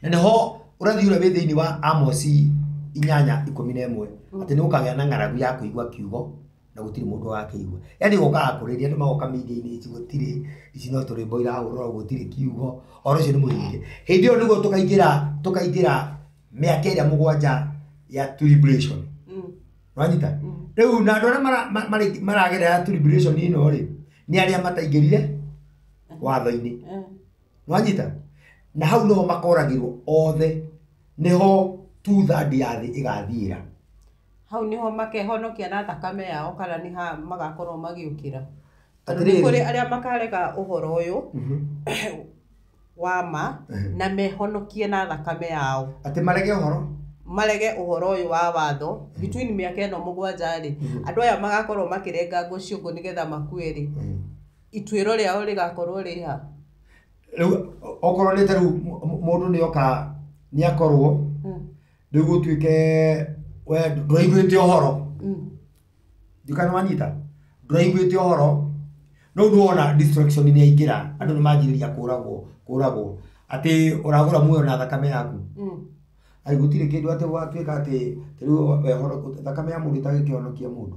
Na nĩho ũrathi ũrĩa wĩ thĩinĩ wa Amosi 8:11 atĩ nĩ gũkagĩa na ng'aragu ya kũigua kiugo na gũtirĩ mũndũ ũgakĩigua. Yaani gũkaga kũrĩria andũ magoka media-inĩ ici gũtirĩ ici no tũrwĩmbo irahũrwo gũtirĩ kiugo ũhoro ũcio nĩ mũhinge. Hĩndĩ ĩyo nĩguo tũkaingĩra mĩaka ĩrĩa mũgwanja ya tribulation. Wanyita? Rĩu na andũ arĩa maragerera tribulation ĩno rĩ nĩ arĩa mataingĩrire watho-inĩ. Wanyita? Na hau nĩho makoragĩrwo othe, nĩho 2/3 ya thĩ ĩgathiĩra. Hau nĩho makehonokia na thakame yao kana nĩ ha magakorwo magĩũkĩra. Tondũ nĩ kũrĩ arĩa makarega ũhoro ũyũ wa ma na mehonokie na thakame yao. Atĩ marege ũhoro? Marege ũhoro ũyũ wa watho between mĩaka ĩno mũgwanja rĩ andũ aya magakorwo makĩrenga ngo ciũngũ nĩgetha makue rĩ ituĩro rĩao rĩgakorwo rĩ ha? Rĩu okorwo nĩ ta rĩu mũndũ nĩoka nĩakorwo rĩu gũtuĩke we ndũraiguĩte ũhoro. Ndikana wanyita? Ndũraiguĩte ũhoro no ndwona destruction nĩ yaingĩra andũ nĩ manjĩrĩria kũragwo atĩ ũragũra muoyo na thakame yaku. Ai gũtirĩ kĩndũ atĩ gwatuĩka atĩ rĩu thakame ya mũndũ ĩtangĩkĩhonokia mũndũ.